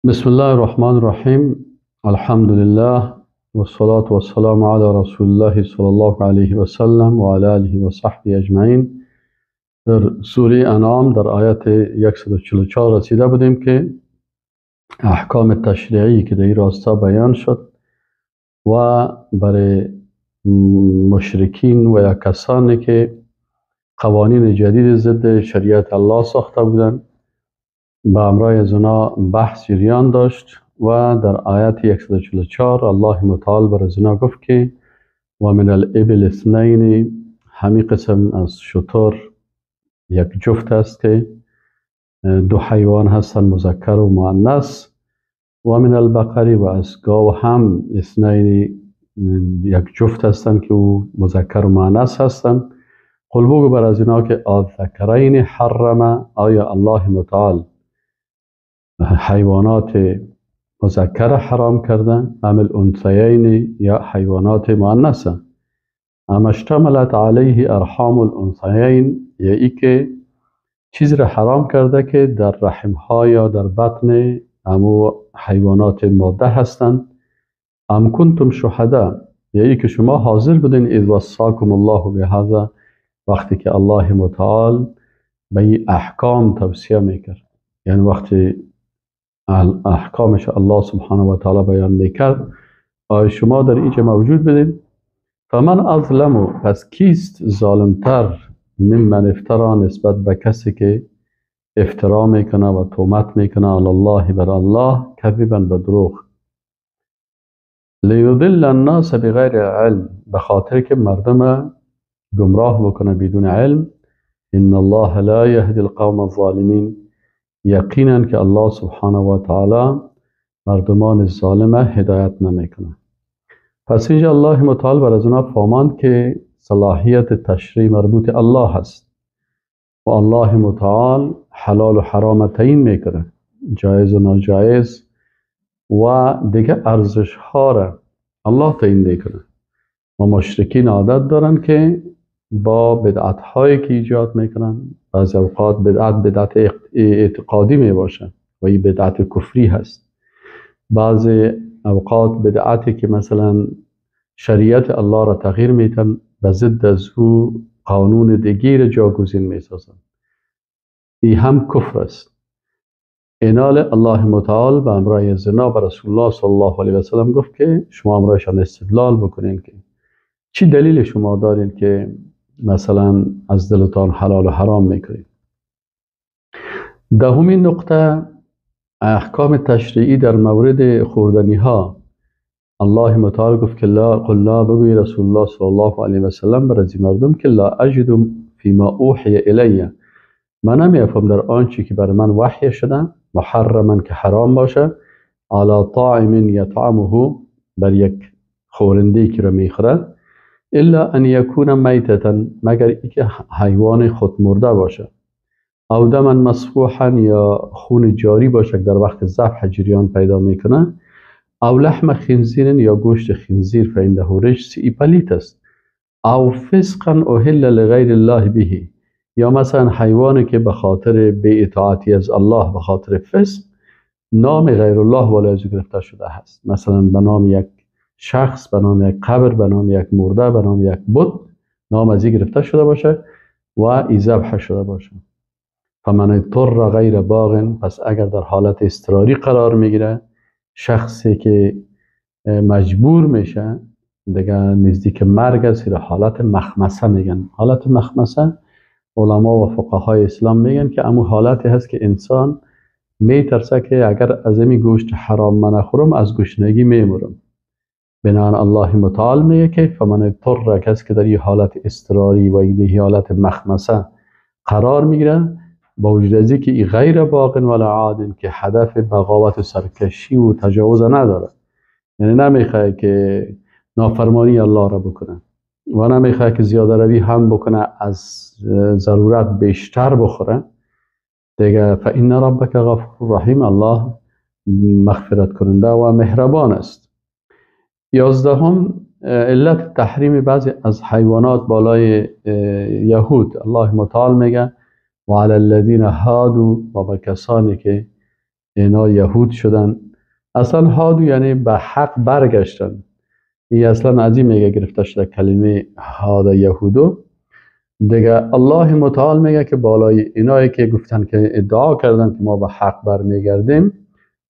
بسم الله الرحمن الرحیم. الحمد لله والصلاة والسلام على رسول الله صلی الله علیه و سلم و علی آله و صحبه اجمعین. در سوره انعام در آیت 144 رسیده بودیم که احکام تشریعی که در این راستا بیان شد و برای مشرکین و یا کسانی که قوانین جدید ضد شریعت الله ساخته بودند، به همراه از اونا بحث جریان داشت و در آیت 144 الله متعال بر از اونا گفت که و من الابل اثنین، همی قسم از شتر یک جفت است که دو حیوان هستند، مذکر و مؤنث، و من البقر، و از گاو هم اثنین، یک جفت هستند که او مذکر و مؤنث هستند. قل، بگو بر از اینا که الذکرین حرم، آیا الله متعال حیوانات مذکر حرام کرده، ام الانثیین، یا حیوانات مؤنثه، ام اشتملت علیه ارحام الانثیین، یا ای که چیز را حرام کرده که در رحم ها یا در بطن امو حیوانات ماده هستند، ام کنتم شهدا، یا ای که شما حاضر بودین، اذ وصاکم الله بهذا، وقتی که الله متعال به این احکام توصیه میکرد، یعنی وقتی احکامش الله سبحانه و تعالی بیان میکرد، آیا شما در اینجا موجود بودین؟ فمن اظلم، پس کیست ظالمتر، ممن افتری، نسبت به کسی که افترا میکنه و تهمت میکنه، علی الله، بر الله، کذبا، به دروغ، لیضل الناس بغیر علم، به خاطر که مردم گمراه بکنه بدون علم. ان الله لا یهدی القوم الظالمین، یقینا که الله سبحانه و تعالی مردمان ظالم هدایت نمیکنه. پس اینجا الله متعال بر از اونا فهماند که صلاحیت تشریع مربوط الله هست و الله متعال حلال و حرام تعیین میکنه، جایز و ناجایز و دیگه ارزش ها را الله تعیین میکنه. و مشرکین عادت دارن که با بدعت هایی که ایجاد میکنن، بعضی اوقات بدعت بدعت اعتقادی می باشه و این بدعت کفری هست، بعضی اوقات بدعتی که مثلا شریعت الله را تغییر میتن، به ضد از او قانون دیگیر جاگزین میسازن، این هم کفر است. اینال الله متعال به همراه زنا به رسول الله صلی الله علیه و سلم گفت که شما همراهشان استدلال بکنین که چی دلیل شما دارین که مثلا از دلتان حلال و حرام میکنید. دهمین نقطه، احکام تشریعی در مورد خوردنی ها. الله متعال گفت که لا، قل لا، بگوی رسول الله صلی الله علیه و سلم بر از مردم که لا اجد فیما اوحی الی، من نمیافم در آنچه که بر من وحی شده، محرما، که حرام باشه، علی طاعم یطعمه، بر یک خورنده که را میخوره، الا ان یکون میتة، مگر اینکه حیوان خود مرده باشه، او دما مسفوحا، یا خون جاری باشه که در وقت ذبح جریان پیدا میکنه، او لحم خنزیر، یا گوشت خنزیر، فانه رجس، ای پلیت است، او فسقا اهل لغیر الله به، یا مثلا حیوانی که به خاطر بی اطاعتی از الله، به خاطر فسق، نام غیر الله بالای از گرفته شده هست، مثلا به نام یک شخص، به نام یک قبر، به نام یک مرده، به نام یک بت نام از گرفته شده باشه و ای ذبح شده باشه. فمن اضطر غیر باغ، پس اگر در حالت اضطراری قرار میگیره، شخصی که مجبور میشه، دیگه نزدیک مرگ است، حالت مخمصه میگن. حالت مخمصه علما و فقهای اسلام میگن که امو حالتی هست که انسان میترسه که اگر از این گوشت حرام من نخورم، از گشنگی میمورم. بنابراین الله متعال میگه که فمن اضطر، کسی که در این حالت اضطراری و این حالت مخمصه قرار میگیره، با وجود از که ای غیر باغ ولا عاد، که هدف بغاوت و سرکشی و تجاوز نداره، یعنی نمیخواد که نافرمانی الله را بکنه و نمیخواد که زیاده روی هم بکنه، از ضرورت بیشتر بخوره دیگه، فان ربک غفور رحیم، الله مغفرت کننده و مهربان است. 11م، علت تحریم بعضی از حیوانات بالای یهود. الله متعال میگه و علی الذین هادوا، و به کسانی که اینا یهود شدن. اصلا هادو یعنی به حق برگشتن. این اصلا از این میگه گرفته شده کلمه هاد یهودو. دیگه الله متعال میگه که بالای اینایی که گفتن که ادعا کردن که ما به حق برمیگردیم،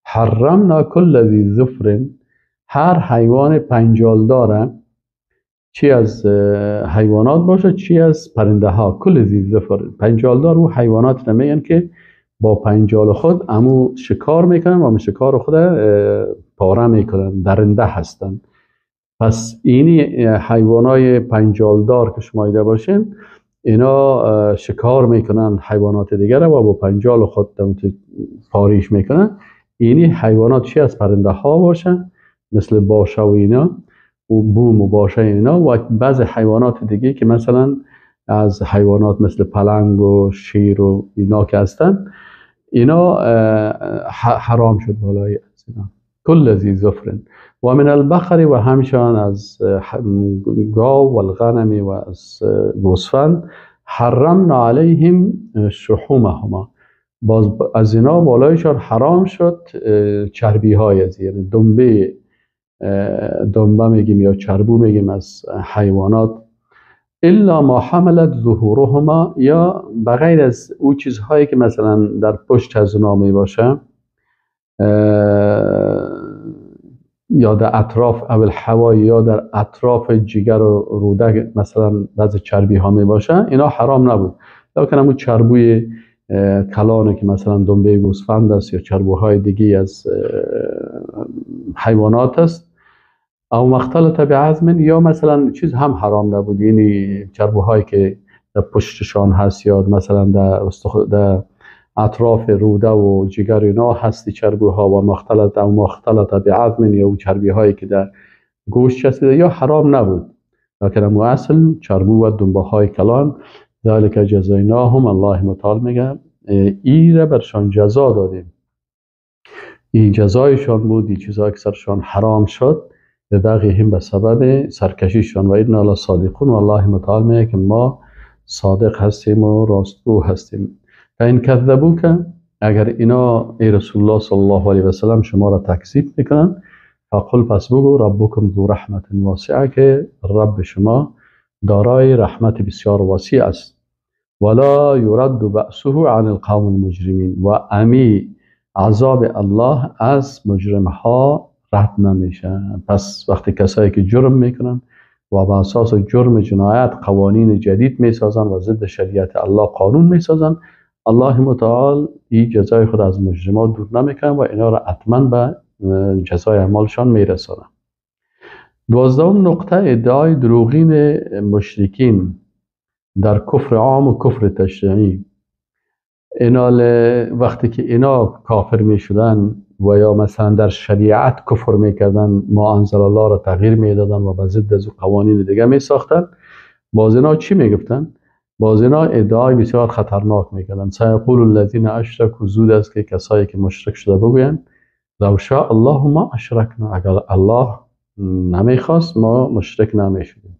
حرمنا کل ذی ظفر، هر حیوان پنجال داره، چی از حیوانات باشه چی از پرنده ها، کل ذی ظفر پنجالدار و حیوانات نمیگن که با پنجال خود امو شکار میکنن و امو شکار خود پاره میکنن، درنده هستن. پس اینی حیوانای پنجالدار که شما دیده باشین، اینا شکار میکنن حیوانات دیگر و با پنجال خود پاریش میکنن. اینی حیوانات چی از پرنده ها باشن مثل باشه و اینا و بوم و باشه اینا، و بعض حیوانات دیگه که مثلا از حیوانات مثل پلنگ و شیر و اینا که هستن، اینا حرام شد بالای از اینا. کل ذی ظفر و من البقر، و همچنان از گاو و الغنم و از گوسفند، حرمنا علیهم شحومهما، باز از اینا بالایشان حرام شد چربی های از، یعنی دنبه میگیم یا چربو میگیم از حیوانات. الا ما حملت ظهورهما، یا بغیر از او چیزهایی که مثلا در پشت از اونا می باشه یا در اطراف او الحوای، یا در اطراف جگر و روده مثلا بعض چربی ها می باشه، اینا حرام نبود. لکن همون چربوی کلانه که مثلا دنبه گوسفند است یا چربوهای دیگه از حیوانات است، او مختلط بعظم، یا مثلا چیز هم حرام نبود، یعنی چربوهایی که در پشتشان هست یا مثلا در اطراف روده و جگر اینا هستی چربوها، و مختلط او مختلط بعظم، یا چربی هایی که در گوشت چسبیده یا حرام نبود. لکن امو اصل چربو و دنبه های کلان، ذالک جزایناهم، الله متعال میگه ای را برشان جزا دادیم، این جزایشان بود، این چیزایی که سرشان حرام شد به بغیهم، به سبب سرکشیشان. و انا لصادقون، و الله متعال میگه که ما صادق هستیم و راستگو هستیم. فان کذبوک، اگر اینا ای رسول الله صلی الله علیه و سلم شما را تکذیب میکنن، فقل، پس بگو ربکم ذو رحمت واسعه، که رب شما دارای رحمت بسیار واسع است. ولا یرد بأسه عن القوم المجرمین، و امی عذاب الله از مجرم ها رد نمیشه. پس وقتی کسایی که جرم میکنن و به اساس جرم جنایت قوانین جدید میسازن و ضد شریعت الله قانون میسازن، الله متعال این جزای خود از مجرمات دور نمیکنه و اینا را حتما به جزای اعمالشان میرسانه. 12 نقطه، ادعای دروغین مشرکین در کفر عام و کفر تشریعی. اینا وقتی که اینا کافر میشدن و یا مثلا در شریعت کفر میکردن، ما انزل الله را تغییر میدادن و به ضد از قوانین دیگه میساختن، باز اینا چی میگفتن؟ باز اینا ادعای بسیار خطرناک میکردن. سیقول الذین اشرکوا، زود است که کسایی که مشرک شده بگویند لو شاء الله ما اشرکنا، اگر الله نمیخواست ما مشرک نمیشدیم.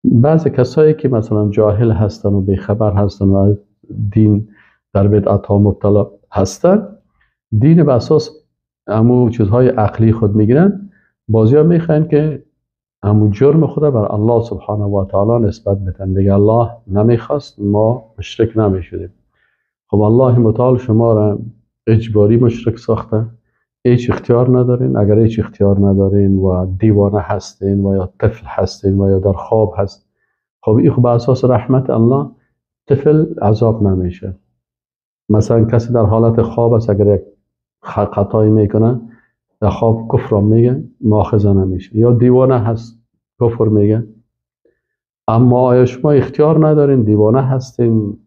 بعض کسایی که مثلا جاهل هستن و بیخبر هستن و دین در بدعت ها مبتلا هستن، دین به اساس امو چیزهای عقلی خود میگیرن، بازی ها میخواین که امو جرم خود بر الله سبحانه و تعالی نسبت بدن، دیگه الله نمیخواست ما مشرک نمیشدیم. خب الله متعال شما را اجباری مشرک ساخته، هیچ اختیار ندارین. اگر هیچ اختیار ندارین و دیوانه هستین و یا طفل هستین و یا در خواب هست، خب این خب به اساس رحمت الله طفل عذاب نمیشه. مثلا کسی در حالت خواب است، اگر یک خطایی میکنه در خواب کفر میگه مؤاخذه نمیشه، یا دیوانه هست کفر میگه. اما آیا شما اختیار ندارین، دیوانه هستین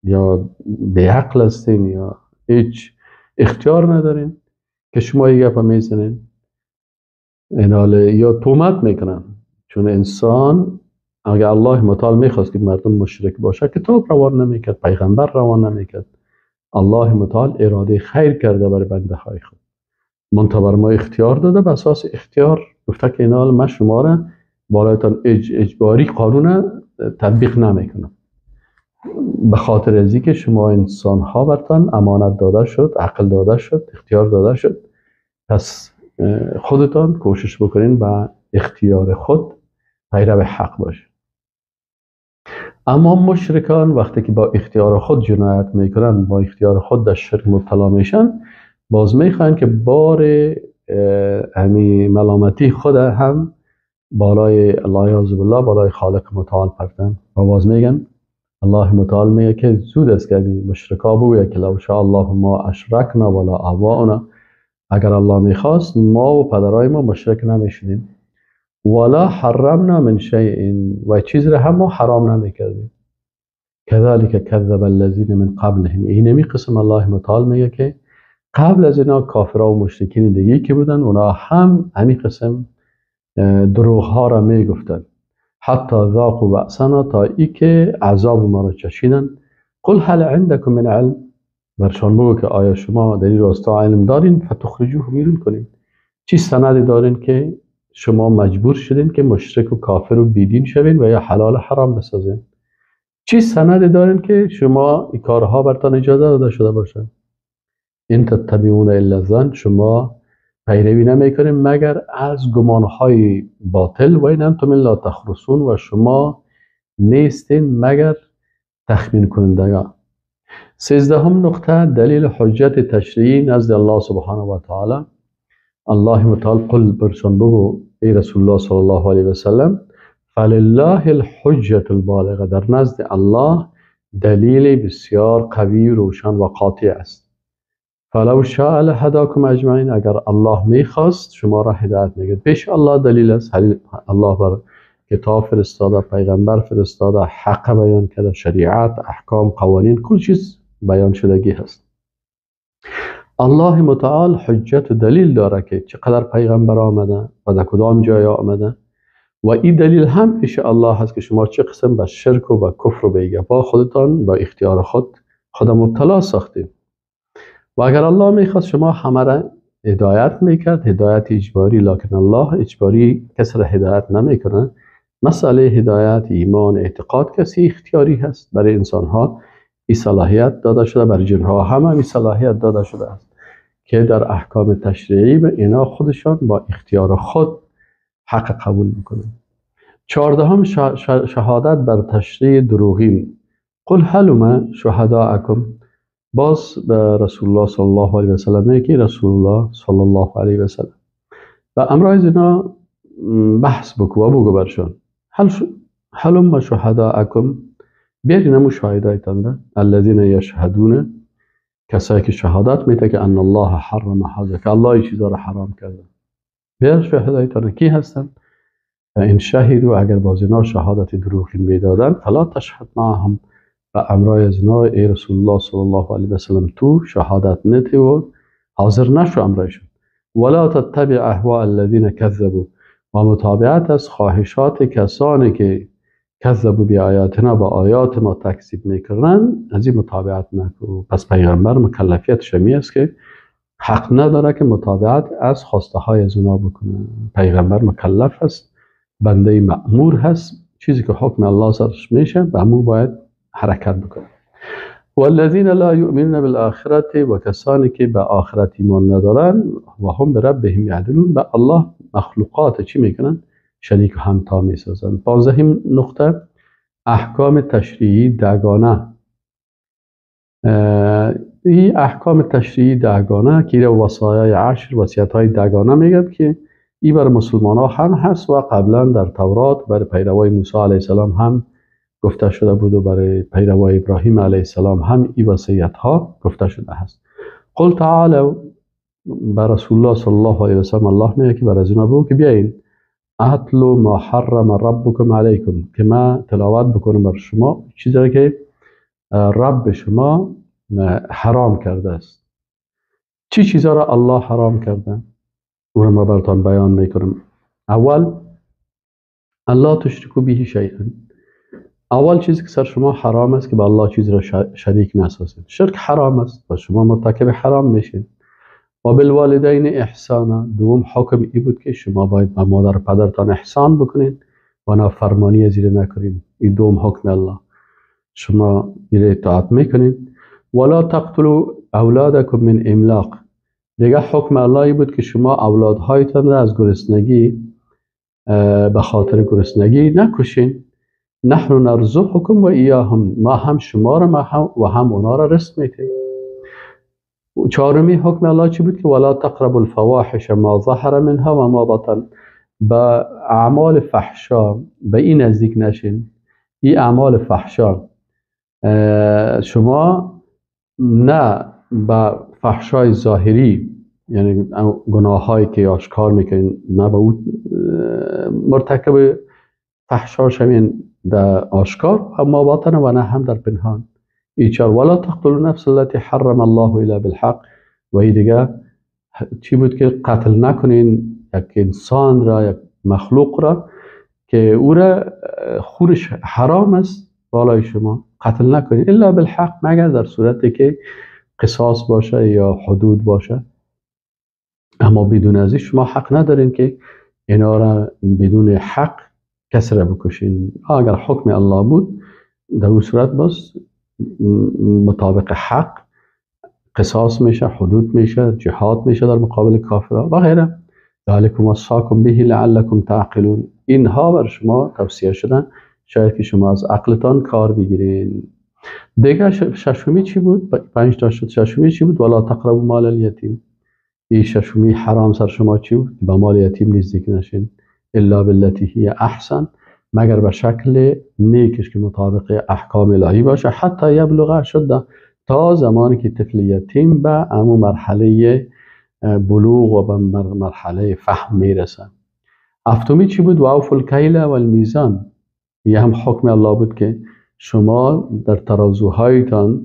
یا بیعقل هستین یا هیچ اختیار ندارین که شما یه گپ میزنین یا تومت میکنن؟ چون انسان اگر الله متعال میخواست که مردم مشرک باشه کتاب روان نمیکرد، پیغمبر روان نمیکرد. الله متعال اراده خیر کرده برای بنده های خود، منتها بر ما اختیار داده، به اساس اختیار گفته که اینا من شما را بالایتان اجباری قانون تطبیق نمیکنم. به خاطر از که شما انسان ها برتان امانت داده شد، عقل داده شد، اختیار داده شد، پس خودتان کوشش بکنین به اختیار خود پیرو حق باشین. اما مشرکان وقتی که با اختیار خود جنایت میکنن، با اختیار خود در شرک مبتلا میشن، باز میخواین که بار همی ملامتی خود هم بالای الله عز بالله، بالای خالق متعال پرتن و باز میگن الله متعال میگه که زود است که مشرکا بگوید که لو شاء الله ما اشرکنا ولا آباؤنا، اگر الله میخواست ما و پدرای ما مشرک نمیشدیم، ولا حرمنا من شیء، و چیز را هم ما حرام نمیکردیم. كذلك كذب الذين من قبلهم، اینمی قسم الله متعال میگه که قبل از اینا کافرها و مشرکین دیگه که بودن اونا هم همین قسم دروغ ها را میگفتن، حتی ذاقوا بأسنا، تا ای که عذاب ما را چشیدن. قل هل عندكم من علم، برشان بگو که آیا شما در این راستا علم دارین؟ فتخرجوه، بیرون کنین. چی سندی دارین که شما مجبور شدین که مشرک و کافر و بیدین شوین و یا حلال حرام بسازین؟ چی سندی دارین که شما این کارها برتان اجازه داده شده باشه؟ این تتبعون الا الظن، شما پیروی نمیکنین مگر از گمانهای باطل، و این انتم الا تخرصون، و شما نیستین مگر تخمین کنندگان. 13 نقطه، دلیل حجت تشریعی نزد الله سبحانه و تعالی. الله متعال قل، برشان بگو ای رسول الله صلی الله علیه و سلم، فلله الحجة البالغه، در نزد الله دلیل بسیار قوی، روشن و قاطع است. فلو شاء لهداکم اجمعین، اگر الله میخواست شما را هدایت میکرد. پیش الله دلیل است، الله بر کتاب فرستاده، پیغمبر فرستاده، حق بیان کرده، شریعت، احکام، قوانین، کل چیز بیان شدگی هست. الله متعال حجت و دلیل داره که چقدر پیغمبر آمده و در کدام جای آمده، و این دلیل هم پیش الله هست که شما چه قسم به شرک و به کفر و به گپا خودتان با اختیار خود مبتلا ساختید. و اگر الله میخواست شما همه را هدایت میکرد، هدایت اجباری، لکن الله اجباری کسی را هدایت نمیکنه. مسئله هدایت، ایمان، اعتقاد کسی اختیاری هست. برای انسان ها این صلاحیت داده شده، برای جنها هم این صلاحیت داده شده است که در احکام تشریعی به اینا خودشان با اختیار خود حق قبول میکنن. 14 شهادت بر تشریع دروغین. قل هلم شهداءکم، باز به رسول الله صلی الله علیه و سلم میگه که رسول الله صلی الله علیه و سلم و امرای اینا بحث بکو و بگو برشان، هلم شهداءکم، بیارین همون شاهدایتان ده، الذین یشهدون، کسایی که شهادت میده که ان الله حرم هذا، که الله این چیزا رو حرام کرده. بیار شهدایتان کی هستن؟ و این شهدوا، اگر باز اینا شهادت دروغین میدادن، فلا تشهد معهم، و امرای از اینا ای رسول الله صلی الله علیه و سلم تو شهادت نتی و حاضر نشو امرایشون. ولا تتبع اهواء الذین کذبوا، و متابعت از خواهشات کسانی که کذبوا بی‌آیاتنا، با آیات ما تکذیب میکنن، از این متابعت نکو. پس پیغمبر مکلفیت شمی است که حق نداره که متابعت از خواسته های از اونا بکنه. پیغمبر مکلف است، بنده مأمور هست، چیزی که حکم الله سرش میشه به امو باید حرکت بکنه. والذین لا یؤمنون بالآخرة، و کسانی که به آخرت ایمان ندارن، و هم بربهم یعدلون، به الله مخلوقات چی میکنن؟ شریک و همتا میسازن. 15 نقطه، احکام تشریعی دگانه. این احکام تشریعی دگانه که وصایای عشر، وصیت های دگانه میگن که این بر مسلمان ها هم هست و قبلا در تورات بر پیروای موسی علیه السلام هم گفته شده بود و برای پیروای ابراهیم علیه السلام هم این وصیت ها گفته شده هست. قل تعالوا، بر رسول الله صلی الله علیه و سلم الله میگه که بر از اینا بگو که بیاین اتلو ما حرم ربکم علیکم، که ما تلاوت بکنم بر شما چیزی که رب شما حرام کرده است. چی چیزا را الله حرام کرده؟ او را ما براتان بیان میکنم. اول، الله تشرکو به شیئا، اول چیزی که سر شما حرام است که به الله چیز را شریک نسازید. شرک حرام است و شما مرتکب حرام میشید. و بالوالدین احسانا، دوم حکم ای بود که شما باید به مادر و پدرتان احسان بکنید و نافرمانی زیر نکنید. این دوم حکم الله. شما ایره اطاعت میکنین. ولا تقتلوا اولادکم من املاق. دیگه حکم اللهی بود که شما اولادهایتان را از گرسنگی به خاطر گرسنگی نکشین. نحن نرزقکم و ایاهم، ما هم شما را و هم اونا را رزق میتیم. چهارمی حکم الله چی بود؟ که ولا تقربوا الفواحش ما ظهر منها و ما بطن. به اعمال فحشا به این نزدیک نشین. این اعمال فحشا شما نه به فحشای ظاهری، یعنی گناهایی که آشکار میکنین، نه به او مرتکب فحشا شوین در آشکار و ما باطن و نه هم در پنهان. ایچار ولا تقتلوا نفس التي حرم الله الا بالحق. و ای دیگه چی بود؟ که قتل نکنین یک انسان را، یک مخلوق را که او را خورش حرام است بالای شما، قتل نکنین الا بالحق، مگر در صورتی که قصاص باشه یا حدود باشه. اما بدون از شما حق ندارین که اینا را بدون حق کسی را بکشین. اگر حکم الله بود در اون صورت باز مطابق حق قصاص میشه، حدود میشه، جهاد میشه در مقابل کافرها و غیره. ذلکم وصاکم به لعلکم تعقلون. اینها بر شما توصیه شدن، شاید که شما از عقلتان کار بگیرین. دیگه ششمی چی بود؟ 5 تا شد. ششمی چی بود؟ ولا تقربوا مال الیتیم. این ششمی حرام سر شما چی بود؟ به مال یتیم نزدیک نشین الا بالتي هي احسن، مگر به شکل نیکش که مطابق احکام الهی باشه، حتی یبلغ اشده، تا زمانی که طفل یتیم به امو مرحله بلوغ و به مرحله فهم میرسه. هفتمی چی بود؟ و اوفوا الکیل و المیزان. یه هم حکم الله بود که شما در ترازوهایتان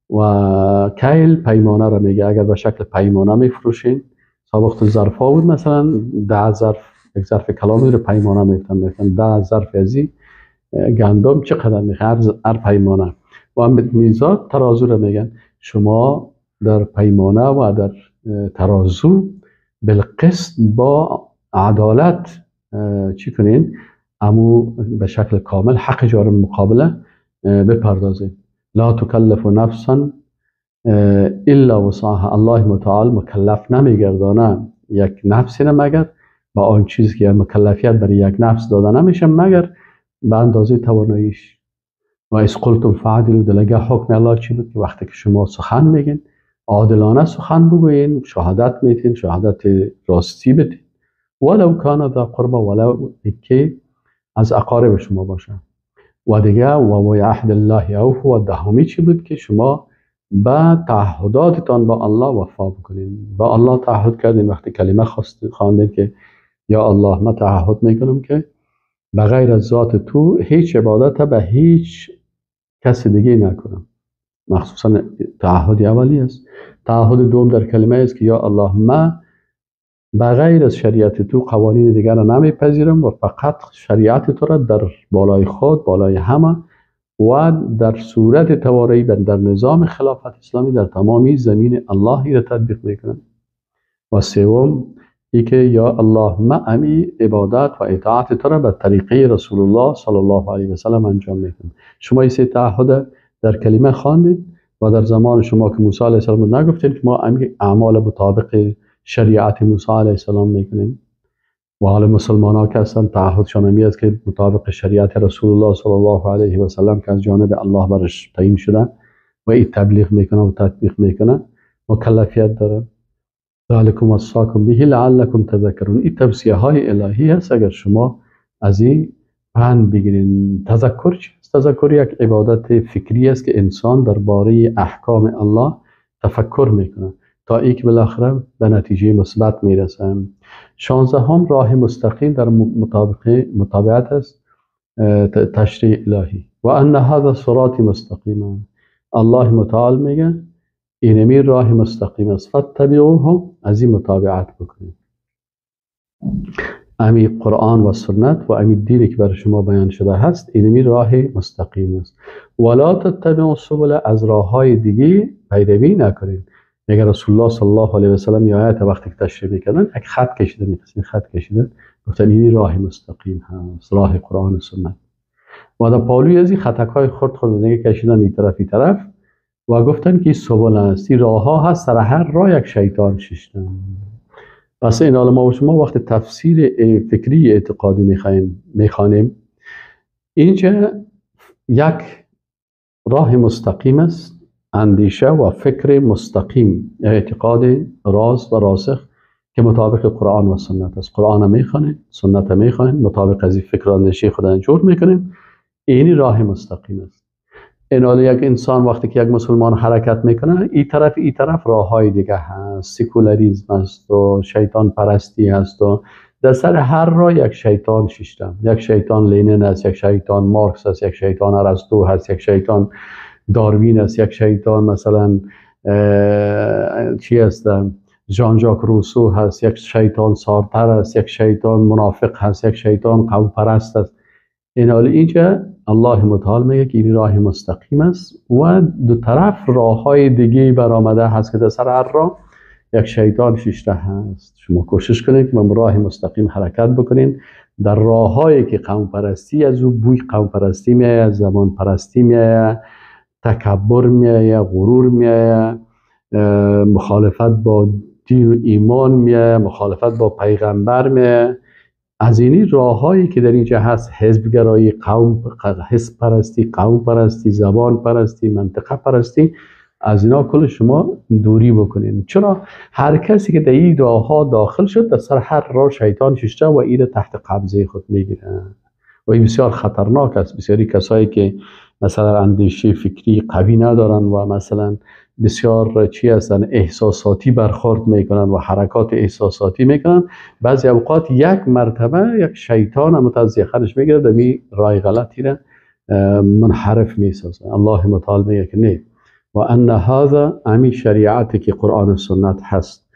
و کیل پیمانه را میگه، اگر به شکل پیمانه میفروشین، سابقت ظرف ها بود، مثلا 10 ظرف، یک ظرف کلامی رو پیمانه میفتن، 10 ظرف ازی گندم چقدر میخواد هر پیمانه. و هم میزان ترازو رو میگن، شما در پیمانه و در ترازو بالقسط با عدالت چی کنین؟ امو به شکل کامل حق جار مقابله بپردازین. لا تکلف نفسا الا وسعها. الله متعال مکلف نمیگردانه یک نفسی نه مگر با آن چیزی که مکلفیت برای یک نفس داده نمیشه مگر به اندازه تواناییش. و اذ قلتم فعدلوا. دلگه حکم الله چی بود؟ که وقتی که شما سخن میگین عادلانه سخن بگوین، شهادت میتین، شهادت راستی بدین، ولو کان ذا قربا، ولو که از اقارب شما باشه. و دیگه و بعهد الله اوفوا. و دهمی چی بود؟ که شما به تعهداتتان با الله وفا بکنین. با الله تعهد کردین، وقتی کلمه خواندین که یا الله من تعهد میکنم که به غیر از ذات تو هیچ عبادت به هیچ کس دیگه نکنم. مخصوصا تعهد اولی است. تعهد دوم در کلمه است که یا الله من به غیر از شریعت تو قوانین دیگر را نمیپذیرم و فقط شریعت تو را در بالای خود، بالای همه و در صورت توارعی در نظام خلافت اسلامی در تمامی زمین اللهی را تطبیق میکنم. و سوم ای که یا الله ما امی عبادت و اطاعت تو را به طریقه رسول الله صلی الله علیه و سلم انجام میکنم. شما این سه تعهد در کلمه خواندید و در زمان شما که موسی علیه السلام نگفتید که ما امی اعمال مطابق شریعت موسی علیه السلام میکنیم. و حال مسلمان ها که هستن تعهدشان همی است که مطابق شریعت رسول الله صلی الله علیه و سلم که از جانب الله برش تعیین شده و این تبلیغ میکنه و تطبیق میکنه مکلفیت داره. ذلکم وصاکم به لعلکم تذکرون. این توصیه های الهی هست اگر شما از این پند بگیرین. تذکر چیست؟ تذکر یک عبادت فکری است که انسان درباره احکام الله تفکر میکنه تا اینکه بالاخره به نتیجه مثبت میرسه. 16 راه مستقیم در مطابقت است تشریع الهی. و ان هذا صراطی مستقیما. الله متعال میگه اینمی راه مستقیم است، فاتبعوه، از این متابعت بکنید. امی قرآن و سنت و امی دینی که برای شما بیان شده هست اینمی راه مستقیم است. ولا تتبعوا السبل، از راه های دیگه پیروی نکنید. میگه رسول الله صلی الله علیه و سلم یه آیت وقتی که تشریح میکردن یک خط کشیدن، یک خط کشیدن، گفتن این راه مستقیم هست، راه قرآن و سنت. و در پالوی از این خطک های خرد خرد دیگه کشیدن این طرف این طرف و گفتن که این سبل است، این راه ها هست، سر هر راه یک شیطان ششتن. پس این حال ما و شما وقت تفسیر فکری اعتقادی میخوانیم، اینجا یک راه مستقیم است، اندیشه و فکر مستقیم، اعتقاد راز و راسخ که مطابق قرآن و سنت است. قرآن میخوانیم، سنت میخوانیم، مطابق از این فکر و اندیشه خدا جور میکنیم، اینی راه مستقیم است. این حال یک انسان وقتی که یک مسلمان حرکت میکنه، این طرف این طرف راه های دیگه هست، سکولاریزم است و شیطان پرستی هست و در سر هر راه یک شیطان شیشته، یک شیطان لینن است، یک شیطان مارکس است، یک شیطان ارسطو هست، یک شیطان داروین است، یک شیطان مثلا چی است، ژان ژاک روسو هست، یک شیطان سارتر است، یک شیطان منافق هست، یک شیطان قوم پرست است. این حال اینجا الله متعال میگه که این راه مستقیم است و دو طرف راه های دیگه برآمده هست که در سر هر راه یک شیطان شیشته هست. شما کوشش کنید که به راه مستقیم حرکت بکنین. در راههایی که قوم پرستی از او بوی قوم پرستی میآید، زبان پرستی میآید، تکبر میآید، غرور میآید، مخالفت با دین و ایمان میآید، مخالفت با پیغمبر میآید، از اینی راههایی که در اینجا هست، حزبگرایی، قوم حزب پرستی، قوم پرستی، زبان پرستی، منطقه پرستی، از اینا کل شما دوری بکنین. چرا هر کسی که در این راهها داخل شد، در سر هر راه شیطان ششته و این تحت قبضه خود میگیره و این بسیار خطرناک است. بسیاری کسایی که مثلا اندیشه فکری قوی ندارن و مثلا بسیار چی هستن، احساساتی برخورد میکنن و حرکات احساساتی میکنن، بعضی اوقات یک مرتبه یک شیطان هم از یخنش میگیره در می رای غلطی را منحرف میسازه. الله متعال میگه که نه، و ان هذا امی شریعتی که قرآن و سنت هست،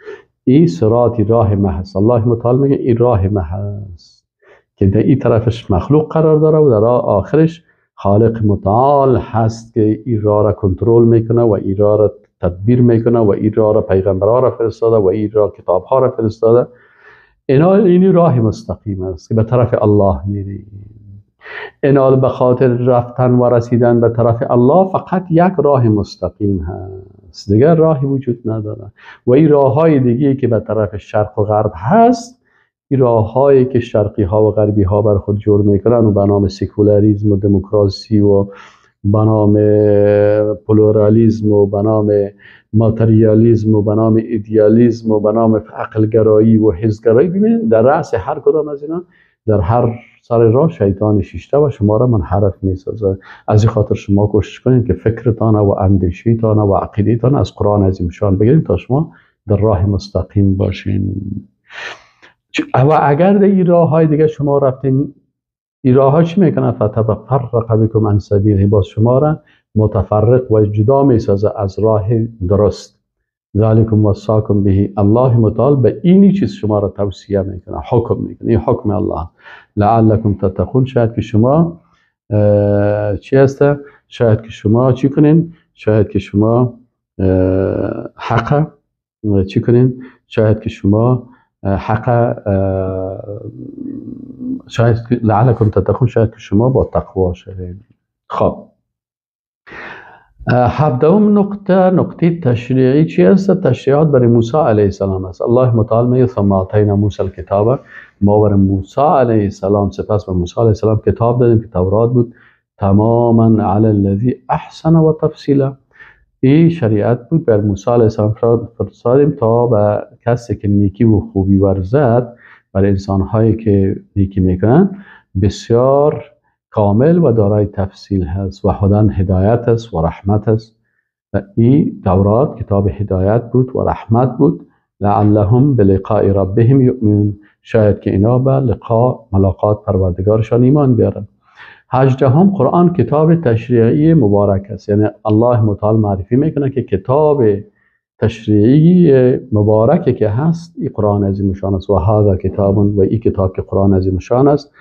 این صراط راه ما هست. الله متعال میگه این راه ما هست که در این طرفش مخلوق قرار داره و در آخرش خالق متعال هست که این راه را کنترل میکنه و این راه را تدبیر میکنه و این راه را پیغمبرها را فرستاده و این راه کتابها را فرستاده. اینا اینی راه مستقیم است که به طرف الله میریم. اینا به خاطر رفتن و رسیدن به طرف الله فقط یک راه مستقیم هست، دیگر راهی وجود نداره. و این راههای دیگه که به طرف شرق و غرب هست، این راههایی که شرقی ها و غربی ها بر خود جور میکنن و به نام سکولاریسم و دموکراسی و به نام پلورالیسم و به نام ماتریالیسم و به نام ایدئالیسم و به نام عقلگرایی و حزبگرایی، ببینید در رأس هر کدام از اینا در هر سر راه شیطان شیشته و شما را منحرف میسازه. از این خاطر شما کوشش کنید که فکرتان و اندیشه‌تان و عقیده‌تان از قرآن عظیم شان بگیرید تا شما در راه مستقیم باشین. و اگر در این راه های دیگه شما رفتین، این راه ها چی میکنه؟ فتفرق بکم عن سبیله، باز شما را متفرق و جدا میسازه از راه درست. ذالکم وصاکم به، الله متعال به اینی چیز شما را توصیه میکنه، حکم میکنه، این حکم الله. لعلکم تتقون، شاید که شما چی هسته؟ شاید که شما چی کنین؟ شاید که شما حق چی کنین؟ شاید که شما حق، شاید لعلکم تتقون، شاید که شما با تقوا شوید. خب هفدهم نقطه، نقطه تشریعی چی است؟ تشریعات برای موسی علیه السلام است. الله متعال میگه ثم آتینا موسی الکتاب، ما برای موسی علیه السلام سپس به موسی علیه السلام کتاب دادیم که تورات بود، تماما علی الذی احسن و تفصیلا. این شریعت بود بر موسی علیه السلام فرستادیم تا به کسی که نیکی و خوبی ورزد، برای انسانهایی که نیکی میکنن بسیار کامل و دارای تفصیل هست و هدن هدایت است و رحمت است. و این تورات کتاب هدایت بود و رحمت بود. لعلهم بلقاء ربهم یؤمنون، شاید که اینا به لقاء ملاقات پروردگارشان ایمان بیارن. 18 قرآن کتاب تشریعی مبارک است، یعنی الله متعال معرفی میکنه که کتاب تشریعی مبارکی که هست این قرآن عظیم شان است. و هذا کتاب، و این کتاب که قرآن عظیم شان است،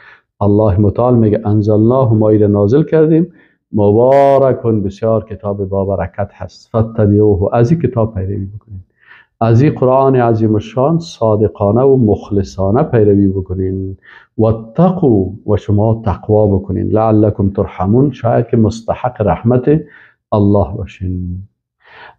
الله متعال میگه انزلناه، ما ایره نازل کردیم، مبارک، بسیار کتاب با برکت هست، فاتبعوه، از این کتاب پیروی بکنید. از این قرآن عظیم الشان صادقانه و مخلصانه پیروی بکنین. و تقو، و شما تقوا بکنین. لعلکم ترحمون، شاید که مستحق رحمت الله باشین.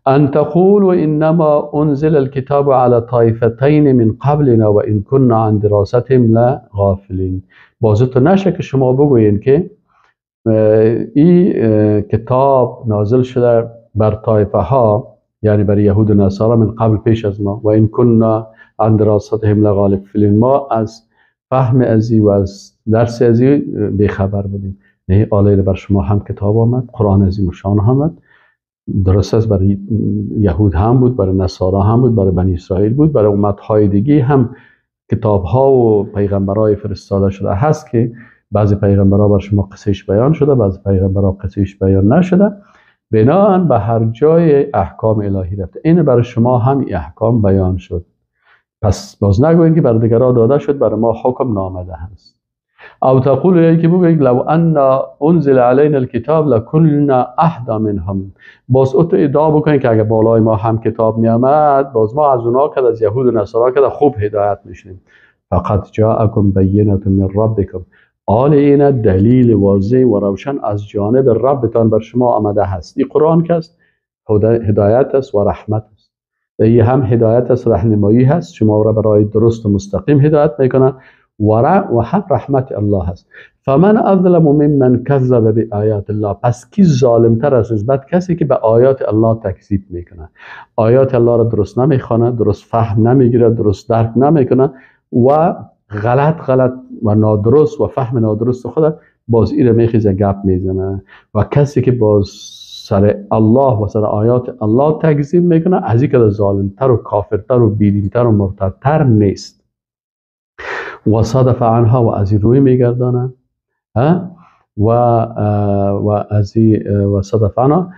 ان تقولوا انما انزل الكتاب على طائفتين من قبلنا وان كنا عن دراستهم لغافلین. باز تو نشه که شما بگویین که این کتاب نازل شده بر طایفه ها، یعنی بر یهود و نصارا، من قبل پیش از ما، و این كنا عن دراستهم لغافلین، ما از فهم ازی و از درس ازی بیخبر بودیم. نه، آله بر شما هم کتاب آمد، قرآن عظیم شان آمد. درست است، برای یهود هم بود، برای نصارا هم بود، برای بنی اسرائیل بود، برای امتهای دیگه هم کتاب ها و پیغمبرای فرستاده شده هست که بعضی پیغمبرها بر شما قصهش بیان شده، بعضی پیغمبرها قصهش بیان نشده. بناءً به هر جای احکام الهی رفته، این برای شما هم این احکام بیان شد. پس باز نگویید که بر دیگرها داده شد، برای ما حکم نامده هست. او تقول، یکی که بگویید لو ان انزل علینا الکتاب لکنا اهدا منهم. باز او تو ادعا بکنید که اگه بالای ما هم کتاب می آمد، باز ما از اونا که از یهود و نصارا که خوب هدایت میشیم. فقد جاءکم بینة من ربکم، آل این دلیل واضح و روشن از جانب ربتان بر شما آمده هست. این قرآن که است هدایت است و رحمت است. این هم هدایت است، راهنمایی هست، شما را برای درست و مستقیم هدایت میکنه و هم رحمت الله هست. فمن اظلم ممن کذب بآیات الله، پس کی ظالمتر است نسبت کسی که به آیات الله تکذیب میکنه، آیات الله را درست نمیخوانه، درست فهم نمیگیره، درست درک نمیکنه و غلط غلط و نادرست و فهم نادرست خود باز ایره میخیزه گپ میزنه. و کسی که باز سر الله و سر آیات الله تکذیب میکنه، از این که ظالمتر و کافرتر و بیدینتر و مرتدتر نیست. و صدف عنها، و از روی میگردانه و از و صدف عنها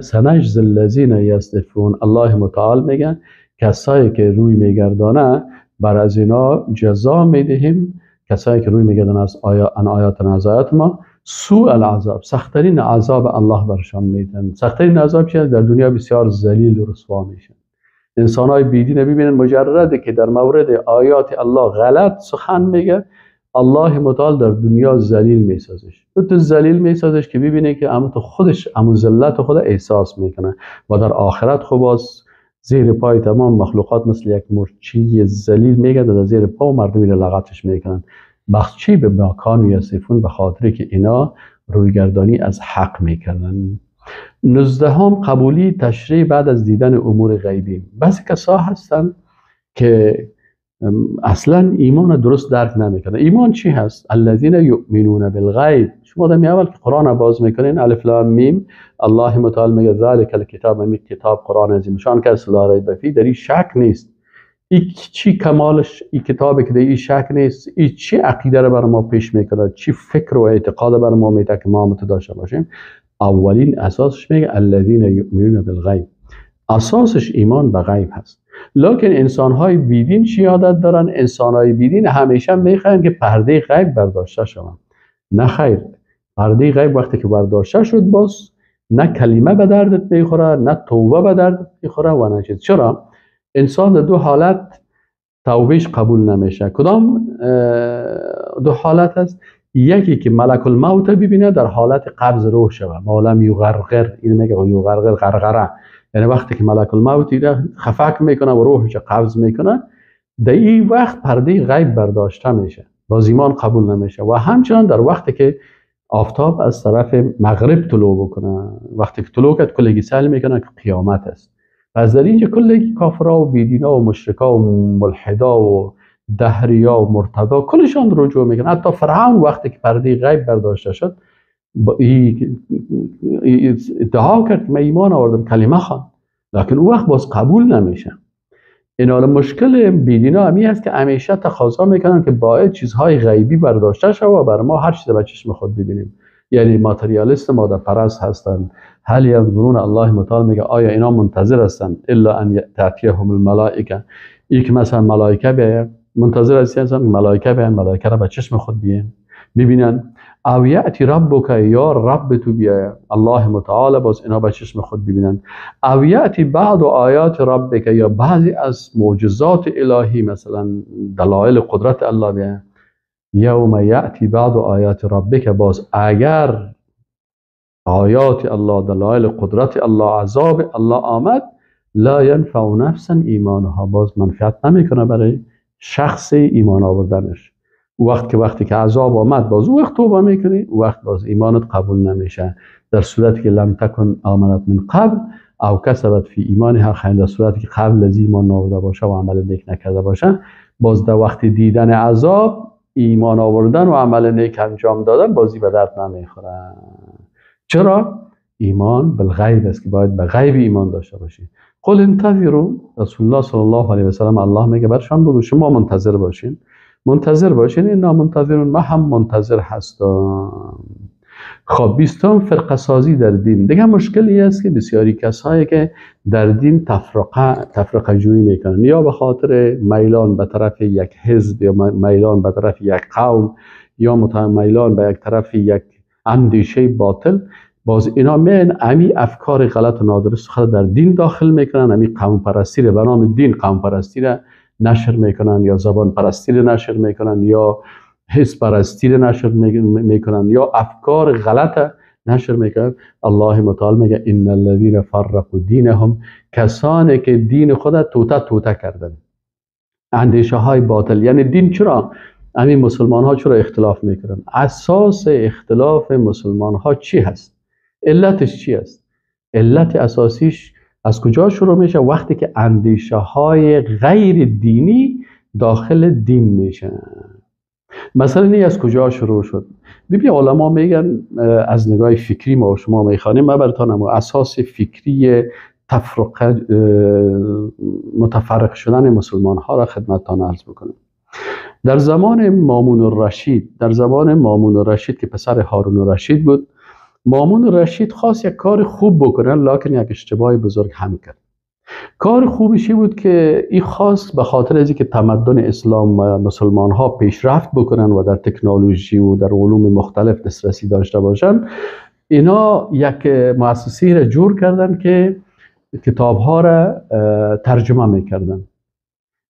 سنجز الذین یصدفون. الله متعال میگه کسایی که روی میگردانه بر از اینا جزا میدهیم، کسایی که روی میگردانه از آیات از آیات ما، سوء العذاب، سختترین عذاب الله برشان میدن. سختترین عذاب چیه؟ در دنیا بسیار ذلیل و رسوا میشن. انسان های بیدین ببینن مجرده که در مورد آیات الله غلط سخن میگه، الله متعال در دنیا ذلیل میسازش، تو ذلیل میسازش که ببینه که اما تو خودش امو ذلت خود احساس میکنه. و در آخرت خب باز زیر پای تمام مخلوقات مثل یک مورچه ذلیل میگه در زیر پا و مردم اینا لغتش میکنن. بخشی به مکان یصفون، به خاطر که اینا رویگردانی از حق میکردن. 19 قبولی تشریع بعد از دیدن امور غیبی. بعضی کسا هستن که اصلا ایمان درست درک نمیکنن. ایمان چی هست؟ الذین یؤمنون بالغیب. شما در اول که قرآن باز میکنین، الف لام میم، الله متعال میگه ذلک الکتاب، می کتاب قرآن عظیم شان که لا ریب فیه، در این شک نیست. این چی کمالش، این کتابی که در این شک نیست، این چی عقیده رو بر ما پیش میکنه، چی فکر و اعتقاد بر ما میده که ما مت داشته باشیم. اولین اساسش میگه الذین یؤمنون بالغیب، اساسش ایمان به غیب هست. لکن انسان‌های بیدین چی عادت دارن؟ انسان‌های بیدین همیشه میخواین که پرده غیب برداشته شوند. نه خیر، پرده غیب وقتی که برداشته شد باز نه کلمه به دردت میخوره، نه توبه به دردت میخوره و نه چیز. چرا؟ انسان در دو حالت توبهش قبول نمیشه. کدام دو حالت است؟ یکی که ملک الموت ببینه در حالت قبض روح شوه، ما لم یغرغر، این میگه یغرغر غرغره، یعنی وقتی که ملک الموت خفک میکنه و روحش قبض میکنه، در این وقت پرده غیب برداشته میشه، باز ایمان قبول نمیشه. و همچنان در وقتی که آفتاب از طرف مغرب طلوع بکنه، وقتی که طلوع کرد کلگی سهل میکنه که قیامت است. پس در اینجا کلگی کافرا و بیدینا و مشرکا و ملحدا و دهریا و مرتدا کلشان رجوع میکنن. حتی فرعون وقتی که پرده غیب برداشته شد ادعا کرد که من ایمان آوردم، کلمه خواند، لکن او وقت باز قبول نمیشه. این حالا مشکل بیدینا همی هست که همیشه تقاضا میکنن که باید چیزهای غیبی برداشته شود و بر ما هر چیز به چشم خود ببینیم. یعنی ماتریالیست ماده پرست هستند. هل ینظرون، الله متعال میگه آیا اینا منتظر هستند الا ان تأتیهم الملائکه، ای که مثلا ملائکه بیاید، منتظر هستن ملائکه بیان، ملائکه را به چشم خود ببینن. او یأتی ربک، یا رب تو بیایه، الله متعال باز اینا به چشم خود ببینن. او یأتی بعض آیات ربک، یا بعضی از معجزات الهی، مثلا دلایل قدرت الله بیایه. یوم یأتی بعض آیات ربک، باز اگر آیات الله، دلایل قدرت الله، عذاب الله آمد، لا ینفع نفسا ایمانها، باز منفعت نمیکنه برای شخص ایمان آوردنش. وقت که وقتی که عذاب آمد، باز او وقت توبه میکنی، وقت باز ایمانت قبول نمیشه، در صورتی که لم تکن آمنت من قبل او کسبت فی ایمانها خیر، در صورتی که قبل از ایمان آورده باشه و عمل نیک نکرده باشه، باز در وقت دیدن عذاب ایمان آوردن و عمل نیک انجام دادن بازی به درد نمیخوره. چرا؟ ایمان بالغیب است که باید به غیب ایمان داشته باشی. قل انتظروا، رسول الله صلی الله علیه و سلم الله میگه برشان بگو شما منتظر باشین، منتظر باشین، اینا منتظرون، ما هم منتظر هستم. خب 20 فرقه سازی در دین. دیگه مشکلی است که بسیاری کسایی که در دین تفرقه جویی میکنن، یا به خاطر میلان به طرف یک حزب، یا میلان به طرف یک قوم، یا میلان به یک طرف یک اندیشه باطل، باز اینا میان امی افکار غلط و نادرست خود در دین داخل میکنن، امی قوم پرستی را به نام دین قوم پرستی را نشر میکنن، یا زبان پرستی را نشر میکنن، یا حس پرستی را نشر میکنن، یا افکار غلط نشر میکنن. الله متعال میگه ان الذين فرقوا دینهم، کسانی که دین خود توته توته کردن، اندیشه های باطل. یعنی دین چرا همین مسلمان ها چرا اختلاف میکنن؟ اساس اختلاف مسلمان ها چی هست؟ علتش چی است؟ علت اساسیش از کجا شروع میشه؟ وقتی که اندیشه های غیر دینی داخل دین میشه. مثلا این از کجا شروع شد؟ ببین علما میگن از نگاه فکری ما و شما میخوانیم، من براتون اساس فکری تفرقه متفرق شدن مسلمان ها را خدمتتان عرض بکنم. در زمان مامون الرشید، در زمان مامون الرشید که پسر هارون الرشید بود، مامون الرشید خواست یک کار خوب بکنه، لکن یک اشتباه بزرگ هم کرد. کار خوبش بود که این خواست به خاطر از اینکه تمدن اسلام و مسلمان ها پیشرفت بکنن و در تکنولوژی و در علوم مختلف دسترسی داشته باشن، اینا یک مؤسسه را جور کردن که کتاب ها را ترجمه میکردن.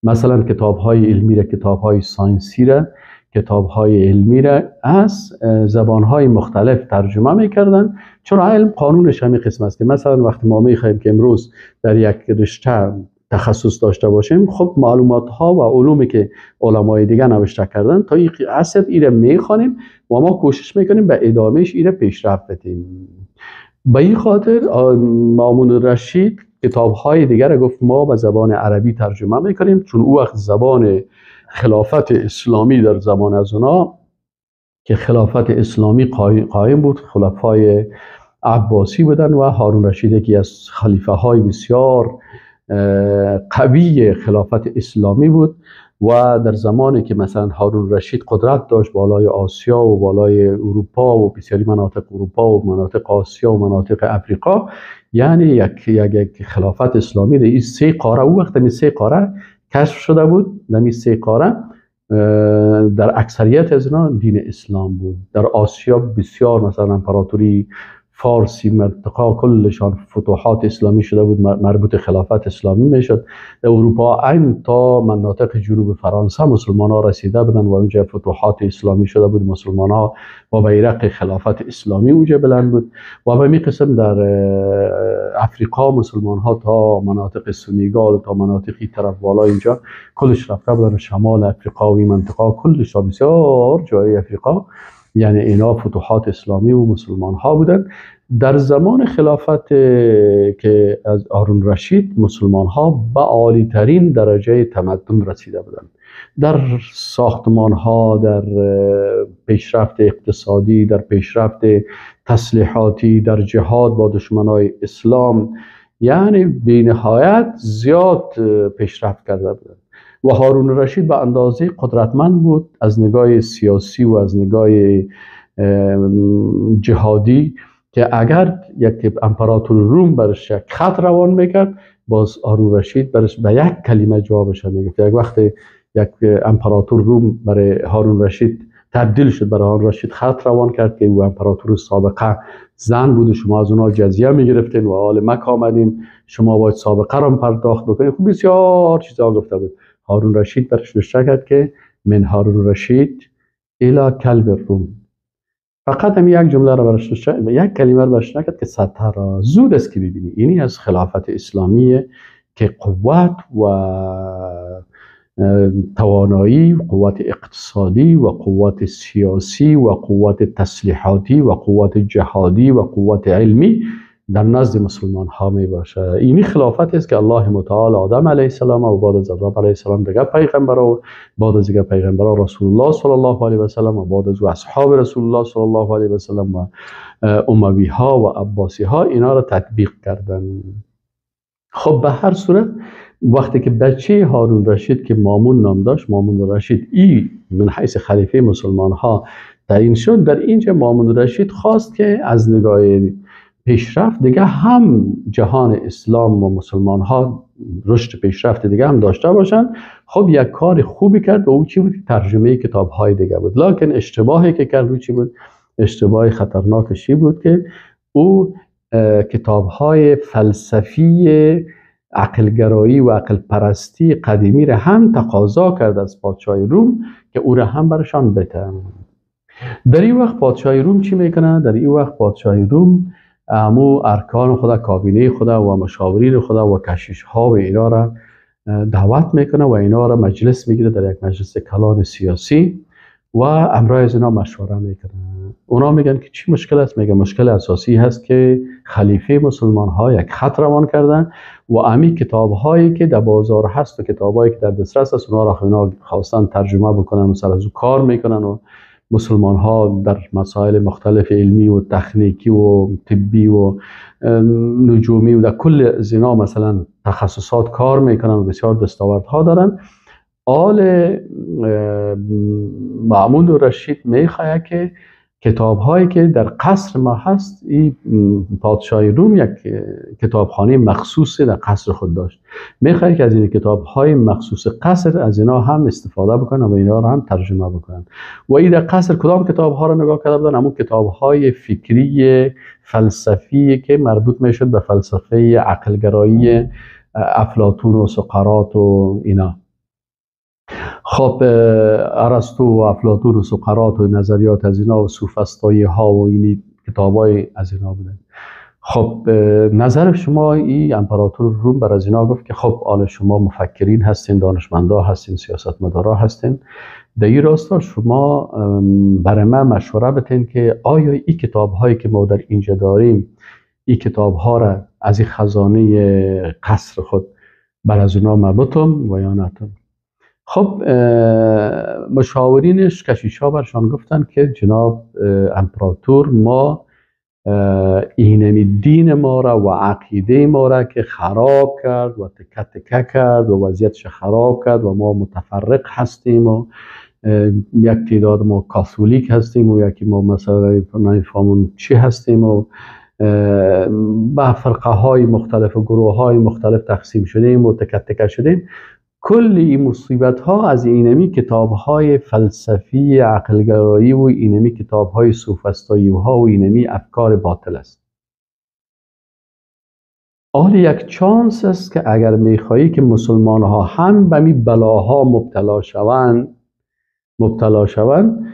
مثلا کتاب های علمی را، کتاب های ساینسی را، کتاب های علمی را از زبان های مختلف ترجمه میکردن. چون علم قانونش همین قسم است که مثلا وقتی ما میخواهیم که امروز در یک رشته تخصص داشته باشیم، خب معلومات ها و علومی که علمای دیگه نوشته کردن تا این عصر ایره میخوانیم و ما کوشش میکنیم به ادامهش ایره پیشرفت بدیم. به این خاطر مامون الرشید کتاب های دیگر گفت ما به زبان عربی ترجمه میکنیم، چون او وقت زبان خلافت اسلامی در زمان از اونا که خلافت اسلامی قایم بود، خلفای عباسی بودن و هارون رشید یکی از خلیفه های بسیار قوی خلافت اسلامی بود و در زمانی که مثلا هارون رشید قدرت داشت بالای آسیا و بالای اروپا و بسیاری مناطق اروپا و مناطق آسیا و مناطق افریقا، یعنی یک خلافت اسلامی در این سه قاره، او وقت این سه قاره کشف شده بود، در این سه قاره در اکثریت از اینا دین اسلام بود. در آسیا بسیار مثلا امپراتوری فارسی منطقه کلشان فتوحات اسلامی شده بود، مربوط خلافت اسلامی میشد. در اروپا این تا مناطق جنوب فرانسه مسلمان ها رسیده بودن و اونجا فتوحات اسلامی شده بود، مسلمان ها و بیرق خلافت اسلامی اونجا بلند بود. و به می قسم در افریقا مسلمان ها تا مناطق سنگال تا مناطقی طرف بالا اینجا کلش رفته بودن، شمال افریقا و این منطقه کلش بسیار جای افریقا، یعنی اینا فتوحات اسلامی و مسلمان ها بودن. در زمان خلافت که از هارون رشید مسلمان ها به عالی ترین درجه تمدن رسیده بودند، در ساختمان ها، در پیشرفت اقتصادی، در پیشرفت تسلیحاتی، در جهاد با دشمنای اسلام، یعنی بی نهایت زیاد پیشرفت کرده بودند. و هارون رشید به اندازه قدرتمند بود از نگاه سیاسی و از نگاه جهادی که اگر یک امپراتور روم برش یک خط روان میکرد، باز هارون رشید برش به یک کلمه جوابش میگفت. یک وقت یک امپراتور روم برای هارون رشید تبدیل شد. برای هارون رشید خط روان کرد که او امپراتور سابقه زن بود و شما از اونها جزیه میگرفتین و حال مکه آمدیم، شما باید سابقه را پرداخت بکنید. خب بسیار چیزا گفته بود. هارون رشید برش نوشته کرد که من هارون رشید الی کلب الروم. فقط هم یک جمله را برش نوشته، یک کلمه را برش نکرد که سترا زود است که ببینی. اینی از خلافت اسلامی که قوت و توانایی، قوت اقتصادی و قوت سیاسی و قوت تسلیحاتی و قوت جهادی و قوت علمی در نزد مسلمان ها می باشه. اینی خلافت است که الله متعال آدم علیه السلام و بعد از آدم علیه السلام دیگه پیغمبر و بعد از دیگه پیغمبر رسول الله صلی الله علیه و سلم و بعد از اصحاب رسول الله صلی الله علیه و سلم و اموی ها و عباسی ها اینا را تطبیق کردن. خب به هر صورت وقتی که بچه هارون رشید که مامون نام داشت، مامون رشید ای من حیث خلیفه مسلمان ها تعیین شد، در اینجا مامون رشید خواست که از نگاه پیشرفت دیگه هم جهان اسلام و مسلمان ها رشد پیشرفت دیگه هم داشته باشن. خب یک کار خوبی کرد و او چی بود؟ ترجمه کتاب های دیگه بود. لکن اشتباهی که کرد او چی بود؟ اشتباه خطرناکشی بود که او کتاب های فلسفی عقلگرایی و عقل پرستی قدیمی را هم تقاضا کرد از پادشاه روم که او را هم برشان بده. در این وقت پادشاه روم چی میکنه؟ در این وقت پادشاه روم امو ارکان خدا، کابینه خدا و مشاورین خدا و کشیش ها و اینا را دعوت میکنه و اینا را مجلس میگیره در یک مجلس کلان سیاسی و امرای از اینا مشوره میکنه. اونا میگن که چی مشکل است؟ میگه مشکل اساسی هست که خلیفه مسلمان ها یک خط روان کردن و امی کتاب هایی که در بازار هست و کتاب هایی که در دسترس است اونا را اینا خواستن ترجمه بکنن و سر از او کار میکنن و مسلمان ها در مسائل مختلف علمی و تکنیکی و طبی و نجومی و در کل زینا مثلا تخصصات کار میکنن و بسیار دستاوردها دارن. آل مأمون رشید میخواد که کتاب هایی که در قصر ما هست، این پادشاه روم یک کتابخانه مخصوص در قصر خود داشت، میخواد که از این کتاب های مخصوص قصر از اینا هم استفاده بکنن و اینا رو هم ترجمه بکنن. و این در قصر کدام کتاب ها رو نگاه کرده بودن؟ همون کتاب های فکری فلسفی که مربوط میشد به فلسفه عقلگرایی افلاطون و سقراط و اینا. خب ارسطو و افلاطون و سقراط و نظریات از اینا و سوفسطایی ها و این کتابای از اینا بودن. خب نظر شما این امپراتور روم بر از اینا گفت که خب آل شما مفکرین هستین، دانشمندا هستین، سیاستمدارا هستین، در این راستا شما برای من مشوره بتین که آیا این کتاب هایی که ما در اینجا داریم، این کتاب ها را از این خزانه قصر خود بر از اینا مبتم و یا نتم؟ خب مشاورینش کشیشا برشان گفتن که جناب امپراتور، ما اینمی دین ما را و عقیده ما را که خراب کرد و تکه تکه کرد و وضعیتش خراب کرد و ما متفرق هستیم و یک تعداد ما کاتولیک هستیم و یکی ما مثلا نمیفهمون چی هستیم و به فرقه های مختلف و گروه های مختلف تقسیم شدیم و تکه تکه شدیم. کل این مصیبت ها از اینمی کتاب های فلسفی عقلگرایی و اینمی کتاب های سوفسطایی ها و اینمی افکار باطل است. حال یک چانس است که اگر میخوایی که مسلمان ها هم به می بلاها مبتلا شوند،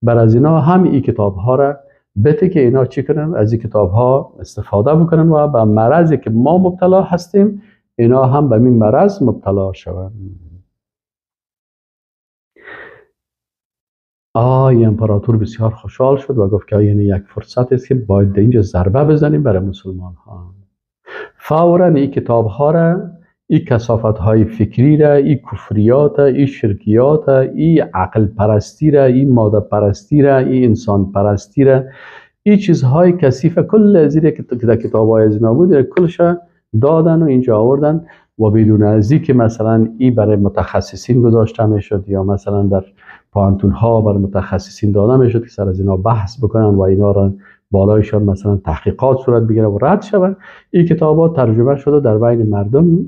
بر از اینا هم این کتاب ها را بته که اینا چی کنن؟ از این کتاب ها استفاده بکنن و به مرضی که ما مبتلا هستیم اینا هم به این مرض مبتلا شوند. آی امپراتور بسیار خوشحال شد و گفت که یعنی یک فرصت است که باید اینجا ضربه بزنیم برای مسلمان ها. فوراً این کتاب ها را، این کثافت های فکری را، این کفریات، این شرکیات، این عقل پرستی را، این ماده پرستی را، این انسان پرستی را، این چیزهای کثیف کل زیر که در کتاب های از اینا بود کلش دادن و اینجا آوردن و بدون از این که مثلا این برای متخصصین گذاشته میشد یا مثلا در پوهنتون ها برای متخصصین داده میشد که سر از اینا بحث بکنن و اینا را بالایشان مثلا تحقیقات صورت بگیره و رد شود، این کتابات ترجمه شده در بین مردم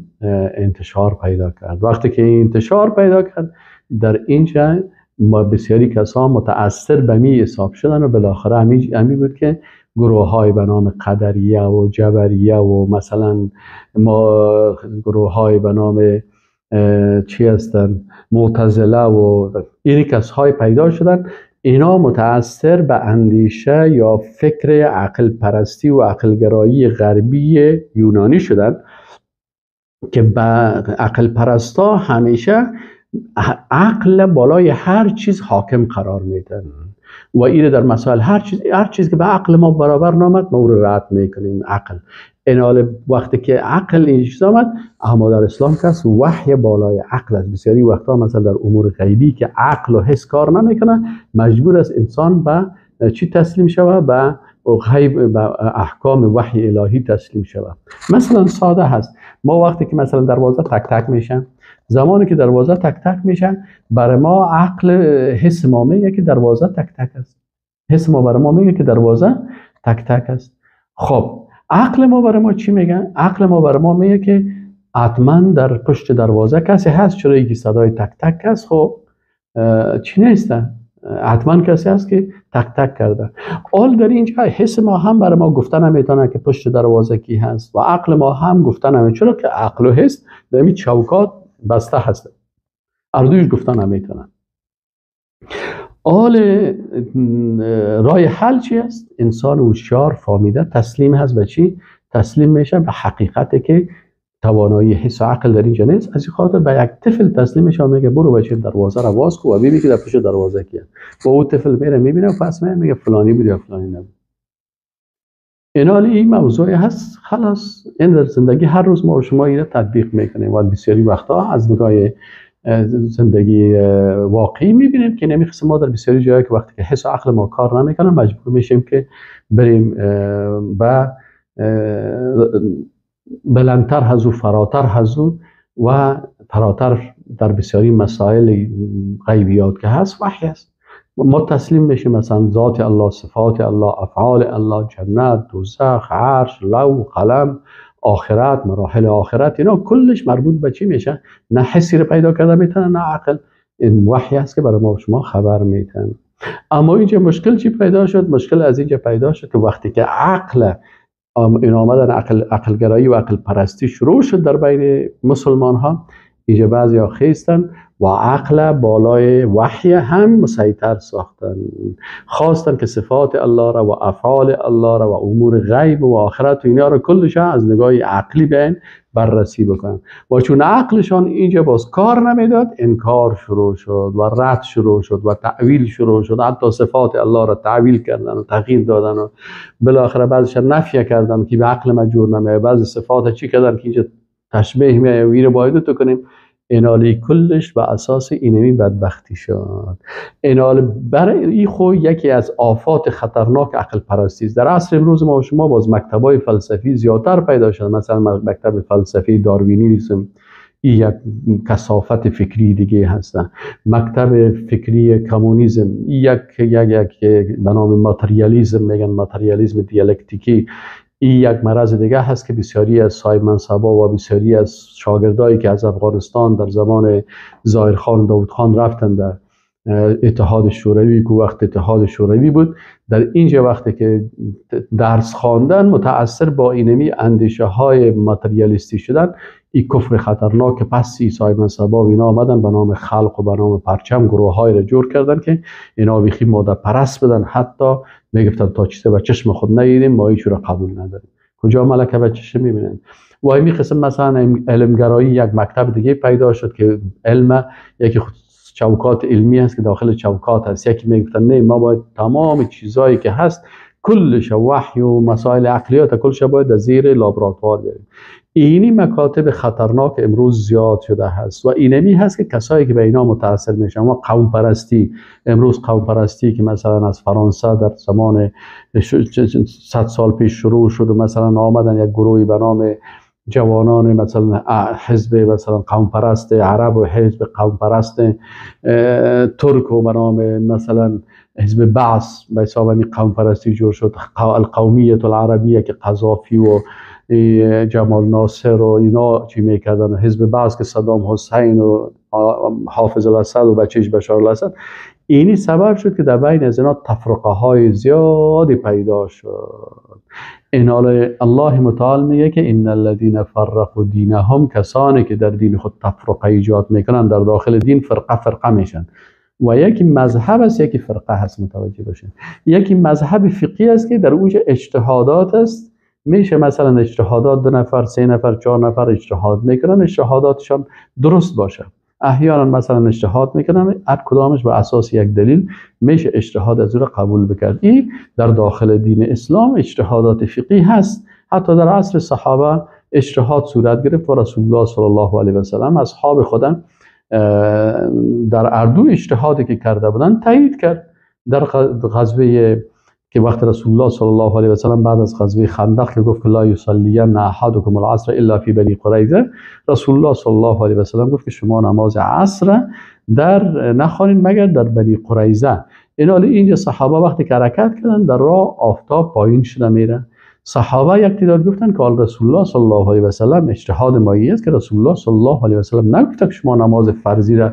انتشار پیدا کرد. وقتی که این انتشار پیدا کرد در اینجا ما بسیاری کسان متأثر به می حساب شدن و بالاخره همی بود که گروه های به نام قدریه و جبریه و مثلا ما گروه های به نام چی هستن، معتزله و این کس های پیدا شدن. اینا متأثر به اندیشه یا فکر عقل پرستی و عقلگرایی غربی یونانی شدن که به عقل پرستا همیشه عقل بالای هر چیز حاکم قرار میدن و این در مسائل هر چیز که به عقل ما برابر نامد ما او رو رد میکنیم. عقل اینال وقتی که عقل این چیز آمد، اما در اسلام کس وحی بالای عقل است. بسیاری وقتا مثلا در امور غیبی که عقل و حس کار نمیکنه، مجبور است انسان به چی تسلیم شود؟ به غیب، به احکام وحی الهی تسلیم شود. مثلا ساده هست، ما وقتی که مثلا دروازه تک تک میشن، زمانی که دروازه تک تک میشن، برای ما عقل حس ما میگه که دروازه تک تک است. حس ما برای ما میگه که دروازه تک تک است. خب عقل ما برای ما چی میگه؟ عقل ما برای ما میگه که حتما در پشت دروازه کسی هست، چرا یکی صدای تک تک هست؟ خب چی نیست، حتما کسی هست که تک تک کرده. حال در اینجا حس ما هم برای ما گفتن نمیتونه که پشت دروازه کی هست و عقل ما هم گفتن نمیتونه، چرا که عقل و حس در این چوکات بسته هست، اردوش گفتن نمیتونن. حال راه حل چی است؟ انسان هوشیار فهمیده تسلیم هست به چی؟ تسلیم میشه به حقیقتی که توانایی حس و عقل در اینجا نیست. از این خاطر به یک طفل تسلیم میشه، میگه برو بچه دروازه را باز کن و ببین که در پشت دروازه کیه. با او طفل میره میبینه و پس میگه فلانی بود یا فلانی نبود. اینال این موضوع هست. خلاص این در زندگی هر روز ما و شما اینو تطبیق میکنیم و بسیاری وقتا از نگاه زندگی واقعی میبینیم که نمی قسم ما در بسیاری جایی که وقتی که حس و عقل ما کار نمیکنه مجبور میشیم که بریم به بلندتر از او، فراتر از او و فراتر در بسیاری مسائل غیبیات که هست وحی است. ما تسلیم میشیم مثلا ذات الله، صفات الله، افعال الله، جنت، دوزخ، عرش، لوح، قلم، آخرت، مراحل آخرت، اینا کلش مربوط به چی میشه؟ نه حسی رو پیدا کرده میتونه نه عقل. این وحی است که برای ما و شما خبر میتن. اما اینجا مشکل چی پیدا شد؟ مشکل از اینجا پیدا شد که وقتی که عقل این آمدن عقلگرایی و عقل پرستی شروع شد در بین مسلمان ها، اینجا بعضی ها خیستن و عقل بالای وحی هم مسیطر ساختن، خواستن که صفات الله را و افعال الله را و امور غیب و آخرت و اینا را کلش از نگاه عقلی بین بررسی بکنن و چون عقلشان اینجا باز کار نمیداد، انکار شروع شد و رد شروع شد و تعویل شروع شد. حتی صفات الله را تعویل کردن و تغییر دادن و بالاخره بعضیش نفی کردن که به عقل ما جور نمیاد، بعضی صفات چی کردن که اینجا تشبیه میایه و اینو باید تو کنیم. انالی کلش به اساس اینمی بدبختی شد. انال برای این خو یکی از آفات خطرناک عقل پرستی است. در عصر امروز ما و شما باز مکتبای فلسفی زیادتر پیدا شد. مثلا مکتب فلسفی داروینیسم، این یک کثافت فکری دیگه هستن. مکتب فکری کمونیسم، یک یک یک به نام ماتریالیسم میگن، ماتریالیسم دیالکتیکی، این یک مرض دیگه هست که بسیاری از صاحب منصبا و بسیاری از شاگردایی که از افغانستان در زمان ظاهرخان و داود خان رفتن در اتحاد شوروی، که وقت اتحاد شوروی بود، در اینجا وقتی که درس خواندن متأثر با اینمی اندیشه های ماتریالیستی شدن، این کفر خطرناک پس صاحب منصبا و اینا آمدن به نام خلق و به نام پرچم گروه های را جور کردن که اینا بیخی ماده پرست بدن، حتی میگفتن تا چیزی به چشم خود ندیدیم ما هیچ را قبول نداریم. کجا ملکه به چشم میبینن؟ و این قسم مثلا علمگرایی یک مکتب دیگه پیدا شد که علم یکی خود چوکات علمی هست که داخل چوکات هست. یکی میگفتن نه ما باید تمام چیزایی که هست کلش وحی و مسائل عقلیات کلش باید از زیر لابراتوار بریم. اینی مکاتب خطرناک امروز زیاد شده هست و اینمی هست که کسایی که به اینا متاثر میشن. ما قوم پرستی امروز، قوم پرستی که مثلا از فرانسه در زمان 100 سال پیش شروع شد و مثلا آمدن یک گروهی به نام جوانان مثلا حزب مثلا قوم پرست عرب و حزب قوم پرست ترک و به نام مثلا حزب بعث به حساب همین قوم پرستی جور شد، القومیت العربیه که قذافی و جمال ناصر و اینا چی میکردن، حزب بعث که صدام حسین و حافظ الاسد و بچهش بشار الاسد، اینی سبب شد که در بین از اینا تفرقه های زیادی پیدا شد. این الله متعال میگه که ان الذين فرقوا دینهم، کسانی که در دین خود تفرقه ایجاد میکنن، در داخل دین فرقه فرقه میشن. و یکی مذهب است، یکی فرقه هست. متوجه باشین، یکی مذهب فقهی است که در اونجا اجتهادات است. میشه مثلا اجتهادات 2 نفر، 3 نفر، 4 نفر اجتهاد میکنن، اجتهاداتشان درست باشه. احیانا مثلا اجتهاد میکنن، هر کدامش به اساس یک دلیل میشه اجتهاد از او را قبول بکرد. این در داخل دین اسلام اجتهادات فقهی هست. حتی در عصر صحابه اجتهاد صورت گرفت و رسول الله صلی الله علیه و سلم اصحاب خودم در اردو اجتهادی که کرده بودن تایید کرد. در غزوه که وقت رسول الله صلی الله علیه و سلم بعد از غزوه خندق که گفت که لا یصلین احدکم العصر الا فی بنی قریظه، رسول الله صلی الله علیه و سلم گفت که شما نماز عصر در نخوانید مگر در بنی قریظه. این حال اینجا صحابه وقتی که حرکت کردن در راه آفتاب پایین شده میره، صحابه یک تعداد گفتن که آل رسول الله صلی الله علیه و سلم اجتهاد مایی است که رسول الله صلی الله علیه و سلم نگفته که شما نماز فرضی را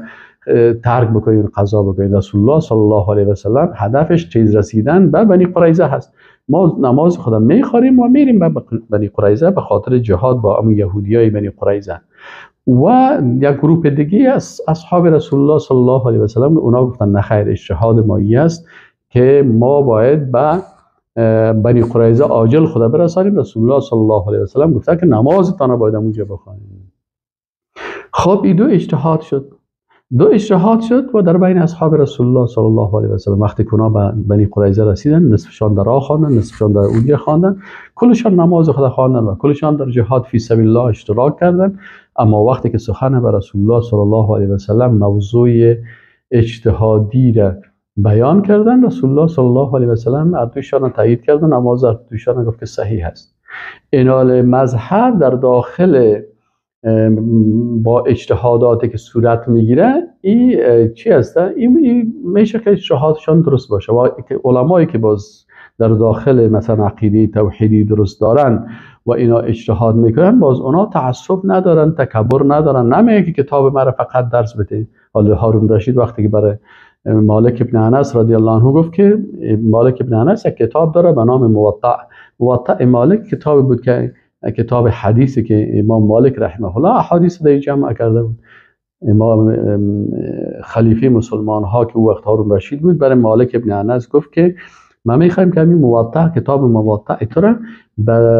ترک بکنید، قضا بکنید. رسول الله صلی الله علیه و سلم هدفش چیز رسیدن به بنی قریظه هست. ما نماز خدا میخوریم و میریم به بنی قریظه به خاطر جهاد با ام یهودیای بنی قریظه. و یک گروه دیگه از اصحاب رسول الله صلی الله علیه و سلم اونا گفتن نه خیر، اجتهاد مایی است که ما باید به بنی قریظه عاجل خدا برسانیم. رسول الله صلی الله علیه و سلم گفته که نمازتان باید اونجا بخوانید. خب این دو اجتهاد شد، دو اجتهاد شد و در بین اصحاب رسول الله صلی الله علیه و سلم وقتی که اونا به بنی قریظه رسیدن، نصفشان در راه خواندن، نصفشان در اونجا خواندن، کلشان نماز خدا خواندن و کلشان در جهاد فی سبیل الله اشتراک کردن. اما وقتی که سخن به رسول الله صلی الله علیه و سلم موضوع اجتهادی را بیان کردن، رسول الله صلی الله علیه و سلم اردوشان تایید کرد و نماز اردوشان گفت که صحیح است. اینال مذهب در داخل با اجتهاداتی که صورت میگیره این چی هست؟ این میشه که اجتهادشان درست باشه و علمایی که باز در داخل مثلا عقیده توحیدی درست دارن و اینا اجتهاد میکنن، باز اونا تعصب ندارن، تکبر ندارن، نمیگه که کتاب مرا فقط درس بده. حالا هارون رشید وقتی که برای مالک ابن انس رضی الله عنه گفت که مالک ابن انس یک کتاب داره به نام موطأ. موطأ مالک کتاب بود که کتاب حدیثی که امام مالک رحمه الله احادیث در جمع کرده بود. امام خلیفه مسلمان ها که او وقت هارون رشید بود، برای مالک ابن انس گفت که ما میخوایم که همین موطأ، کتاب موطأ تو را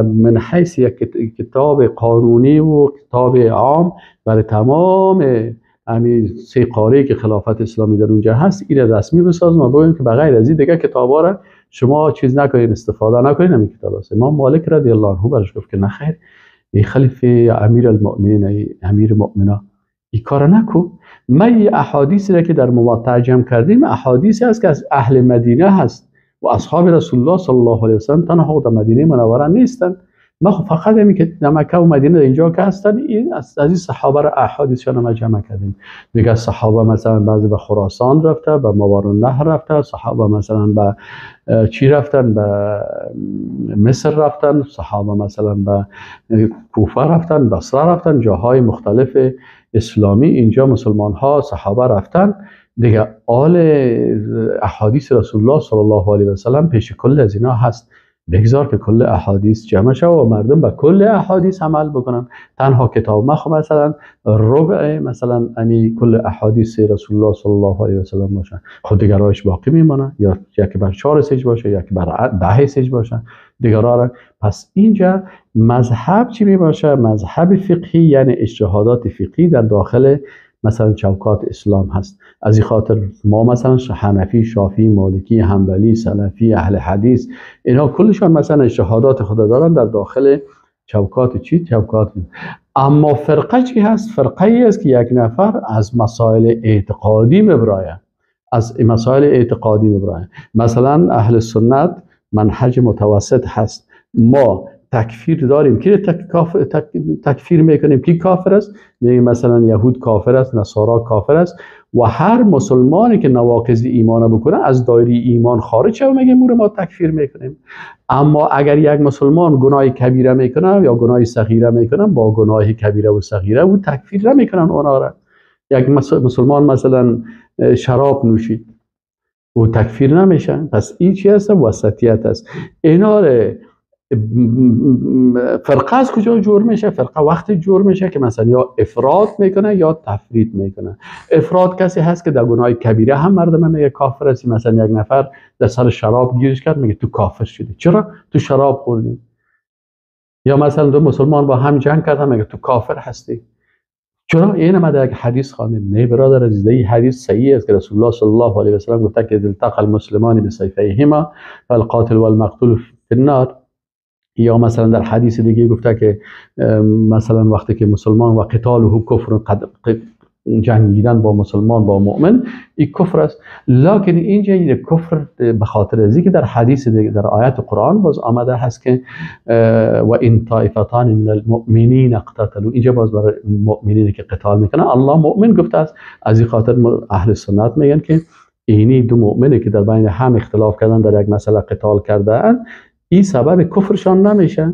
من حیث یک کتاب قانونی و کتاب عام برای تمام همین سه قاره که خلافت اسلامی در اونجا هست این رسمی بسازیم و بگوییم که بغیر از این دیگه کتابا را شما چیز نکنین، استفاده نکنین، همین کتاب است. امام مالک رضی الله عنه برش گفت که نه خیر، ای خلیفه امیر المؤمنین، ای امیر مؤمنا، این کار نکو. ما این احادیثی را که در موطأ جمع کردیم احادیثی است که از اهل مدینه هست و اصحاب رسول الله صلی الله علیه و سلم تنها در مدینه منوره نیستند. ما خب فقط همین که در مکه و مدینه اینجا که هستن، این از این صحابه را احادیثشان ما جمع کردیم. دیگه صحابه مثلا بعضی به خراسان رفته، به ماوراءالنهر رفته، صحابه مثلا به چی رفتن، به مصر رفتن، صحابه مثلا به کوفه رفتن، بصره رفتن، جاهای مختلف اسلامی اینجا مسلمان ها صحابه رفتن. دیگه آل احادیث رسول الله صلی الله علیه و سلم پیش کل از اینا هست. بگذار که کل احادیث جمع شود و مردم به کل احادیث عمل بکنن. تنها کتاب ما خب مثلا ربع مثلا امی کل احادیث رسول الله صلی الله علیه و سلم باشه، خب دیگرایش باقی میمانه، یا یکی بر 4 سج باشه، یکی بر 10 سج باشه، دیگرا. پس اینجا مذهب چی می باشه؟ مذهب فقهی یعنی اجتهادات فقهی در داخل مثلا چوکات اسلام هست. از این خاطر ما مثلا حنفی، شافعی، مالکی، حنبلی، سلفی، اهل حدیث، اینا کلشان مثلا اجتهادات خود دارن در داخل چوکات چی؟ چوکات. اما فرقه چی هست؟ فرقه ای است که یک نفر از مسائل اعتقادی مبرایه، از مسائل اعتقادی مبرایه. مثلا اهل سنت منهج متوسط هست. ما تکفیر داریم، کی تکفیر میکنیم؟ کی کافر است؟ میگیم مثلا یهود کافر است، نصارا کافر است و هر مسلمانی که نواقض ایمان بکنه از دایره ایمان خارج شه و میگیم او رو ما تکفیر میکنیم. اما اگر یک مسلمان گناه کبیره میکنه یا گناه صغیره میکنه، با گناه کبیره و صغیره او تکفیر نمیکنن اونا را. یک مسلمان مثلا شراب نوشید، او تکفیر نمیشه. پس این چی هست؟ وسطیت است. اینا فرقه از کجا جور میشه؟ فرقه وقتی جور میشه که مثلا یا افراط میکنه یا تفرید میکنه. افراط کسی هست که در گناه کبیره هم مردم میگه کافر هستی. مثلا یک نفر در سر شراب گیرش کرد، میگه تو کافر شدی، چرا؟ تو شراب خوردی. یا مثلا دو مسلمان با هم جنگ کردن، میگه تو کافر هستی، چرا؟ این ما در یک حدیث خواندیم. نه برادر عزیز، این حدیث صحیح است که رسول الله صلی الله علیه و سلم گفته که التقى المسلمان بسیفیهما فالقاتل والمقتول فی النار. یا مثلا در حدیث دیگه گفته که مثلا وقتی که مسلمان و قتاله کفر، جنگیدن با مسلمان با مؤمن این کفر است. لکن اینجا این کفر به خاطر از که در حدیث دیگه در آیت قرآن باز آمده هست که و این طائفتان من المؤمنین اقتتلوا، اینجا باز برای مؤمنین که قتال میکنن الله مؤمن گفته است. از این خاطر اهل سنت میگن که اینی دو مؤمنی که در بین هم اختلاف کردن در یک مسئله قتال کردن، این سبب کفرشان نمیشه.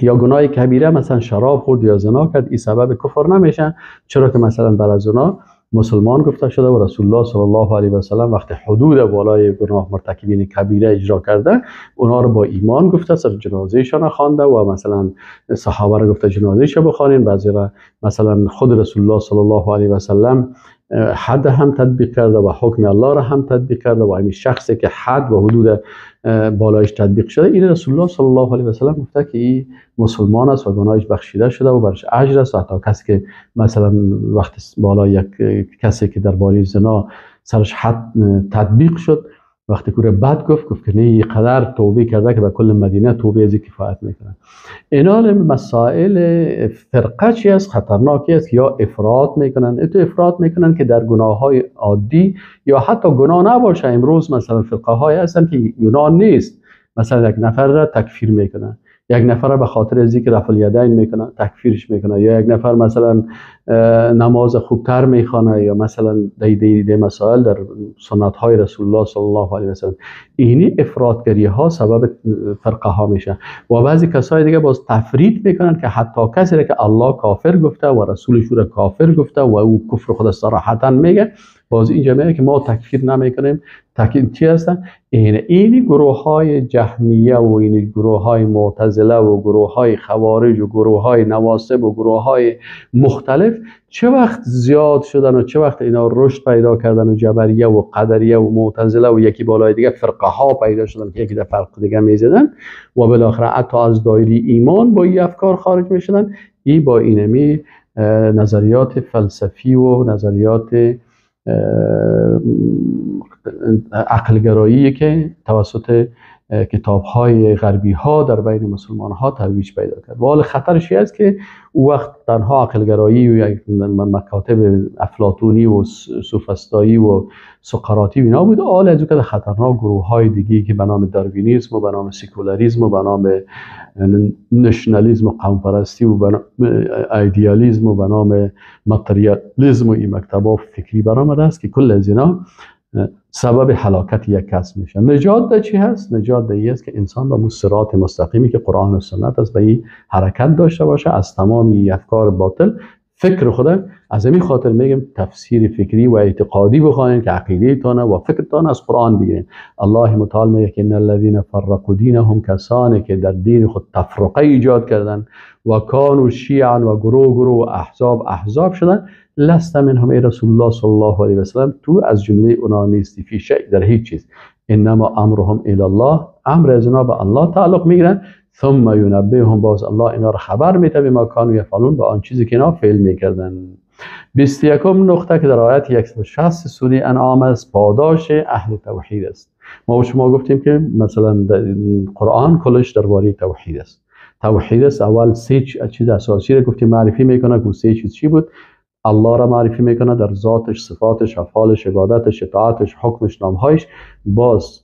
یا گناه کبیره مثلا شراب خورد یا زنا کرد، این سبب کفر نمیشه، چرا که مثلا بر از اونا مسلمان گفته شده و رسول الله صلی الله علیه و سلم وقتی حدود بالای گناه مرتکبین کبیره اجرا کرده، اونا رو با ایمان گفته، سر جنازهشان خوانده و مثلا صحابه رو گفته جنازهش بخوانین. بعضی را مثلا خود رسول الله صلی الله علیه و سلم حد هم تطبیق کرده و حکم الله را هم تطبیق کرده و همین شخصی که حد و حدود بالایش تطبیق شده، این رسول الله صلی الله علیه و سلم گفته که این مسلمان است و گناهش بخشیده شده و برش اجر است. حتی کسی که مثلا وقت بالای یک کسی که درباره زنا سرش حد تطبیق شد، وقتی که بد گفت، گفت که نه، قدر توبه کرده که به کل مدینه توبه از کفایت میکنه. اینا مسائل فرقه چی است؟ خطرناکی است. یا افراط میکنن، تو افراط میکنن که در گناه های عادی یا حتی گناه نباشه. امروز مثلا فرقه های هستن که گناه نیست، مثلا یک نفر را تکفیر میکنن، یک نفر به خاطر از اینکه رفع الیدین میکنه تکفیرش میکنه، یا یک نفر مثلا نماز خوبتر میخوانه، یا مثلا دی مسائل در سنت های رسول الله صلی الله علیه و سلم. اینی افراطگری ها سبب فرقه ها میشه. و بعضی کسای دیگه باز تفرید میکنن که حتی کسی را که الله کافر گفته و رسولش را کافر گفته و او کفر خود صراحتا میگه، باز اینجا میگه که ما تکفیر نمیکنیم. تکفیر چی هستن؟ این گروه های جهمیه و این گروه های معتزله و گروه های خوارج و گروه های نواصب و گروه های مختلف چه وقت زیاد شدن و چه وقت اینا رشد پیدا کردن و جبریه و قدریه و معتزله و یکی بالای دیگه فرقه ها پیدا شدن که یکی در فرق دیگه میزدن و بالاخره حتی از دایره ایمان با این افکار خارج میشدن. این با اینمی نظریات فلسفی و نظریات عقلگرایی که توسط کتاب‌های غربی ها در بین مسلمان ها ترویج پیدا کرد. و حال خطرش است که او وقت تنها عقلگرایی و مکاتب افلاطونی و سوفسطایی و سقراطی و اینا بود، حال از او که خطرناک گروه های دیگه که به نام داروینیسم و به نام سکولاریسم و به نام نشنالیسم و قوم پرستی و به نام ایدئالیسم و به نام ماتریالیسم و این مکتب‌ها فکری برآمده است که کل از اینا سبب هلاکت یک کس میشه. نجات در چی هست؟ نجات در این است که انسان به صراط مستقیمی که قرآن و سنت است به این حرکت داشته باشه، از تمام افکار باطل فکر خود. از همین خاطر میگم تفسیر فکری و اعتقادی بخوانید که عقیده تانه و فکرتان از قرآن بگیرین. الله متعال میگه که ان الذين فرقوا دینهم، کسانی که در دین خود تفرقه ایجاد کردن و کانوا شیعا و گروه گروه و احزاب احزاب شدن، لست منهم ای رسول الله صلی الله علیه و سلم، تو از جمله اونا نیستی، فی شیء، در هیچ چیز. انما امرهم الی الله، امر از اونا به الله تعلق میگیرن. ثم ینبئهم، باز الله اینا رو خبر میده بما کانوا یفعلون، با آن چیزی که اینا فعل میکردن. 21 نقطه که در آیت 160 سوره انعام است، پاداش اهل توحید است. ما و شما گفتیم که مثلا قرآن کلش درباره توحید است. توحید است. اول سه چیز اساسی رو گفتیم معرفی میکنه که سه چیز چی بود؟ الله را معرفی میکنه در ذاتش، صفاتش، افعالش، عبادتش، اطاعتش، حکمش، نامهایش. باز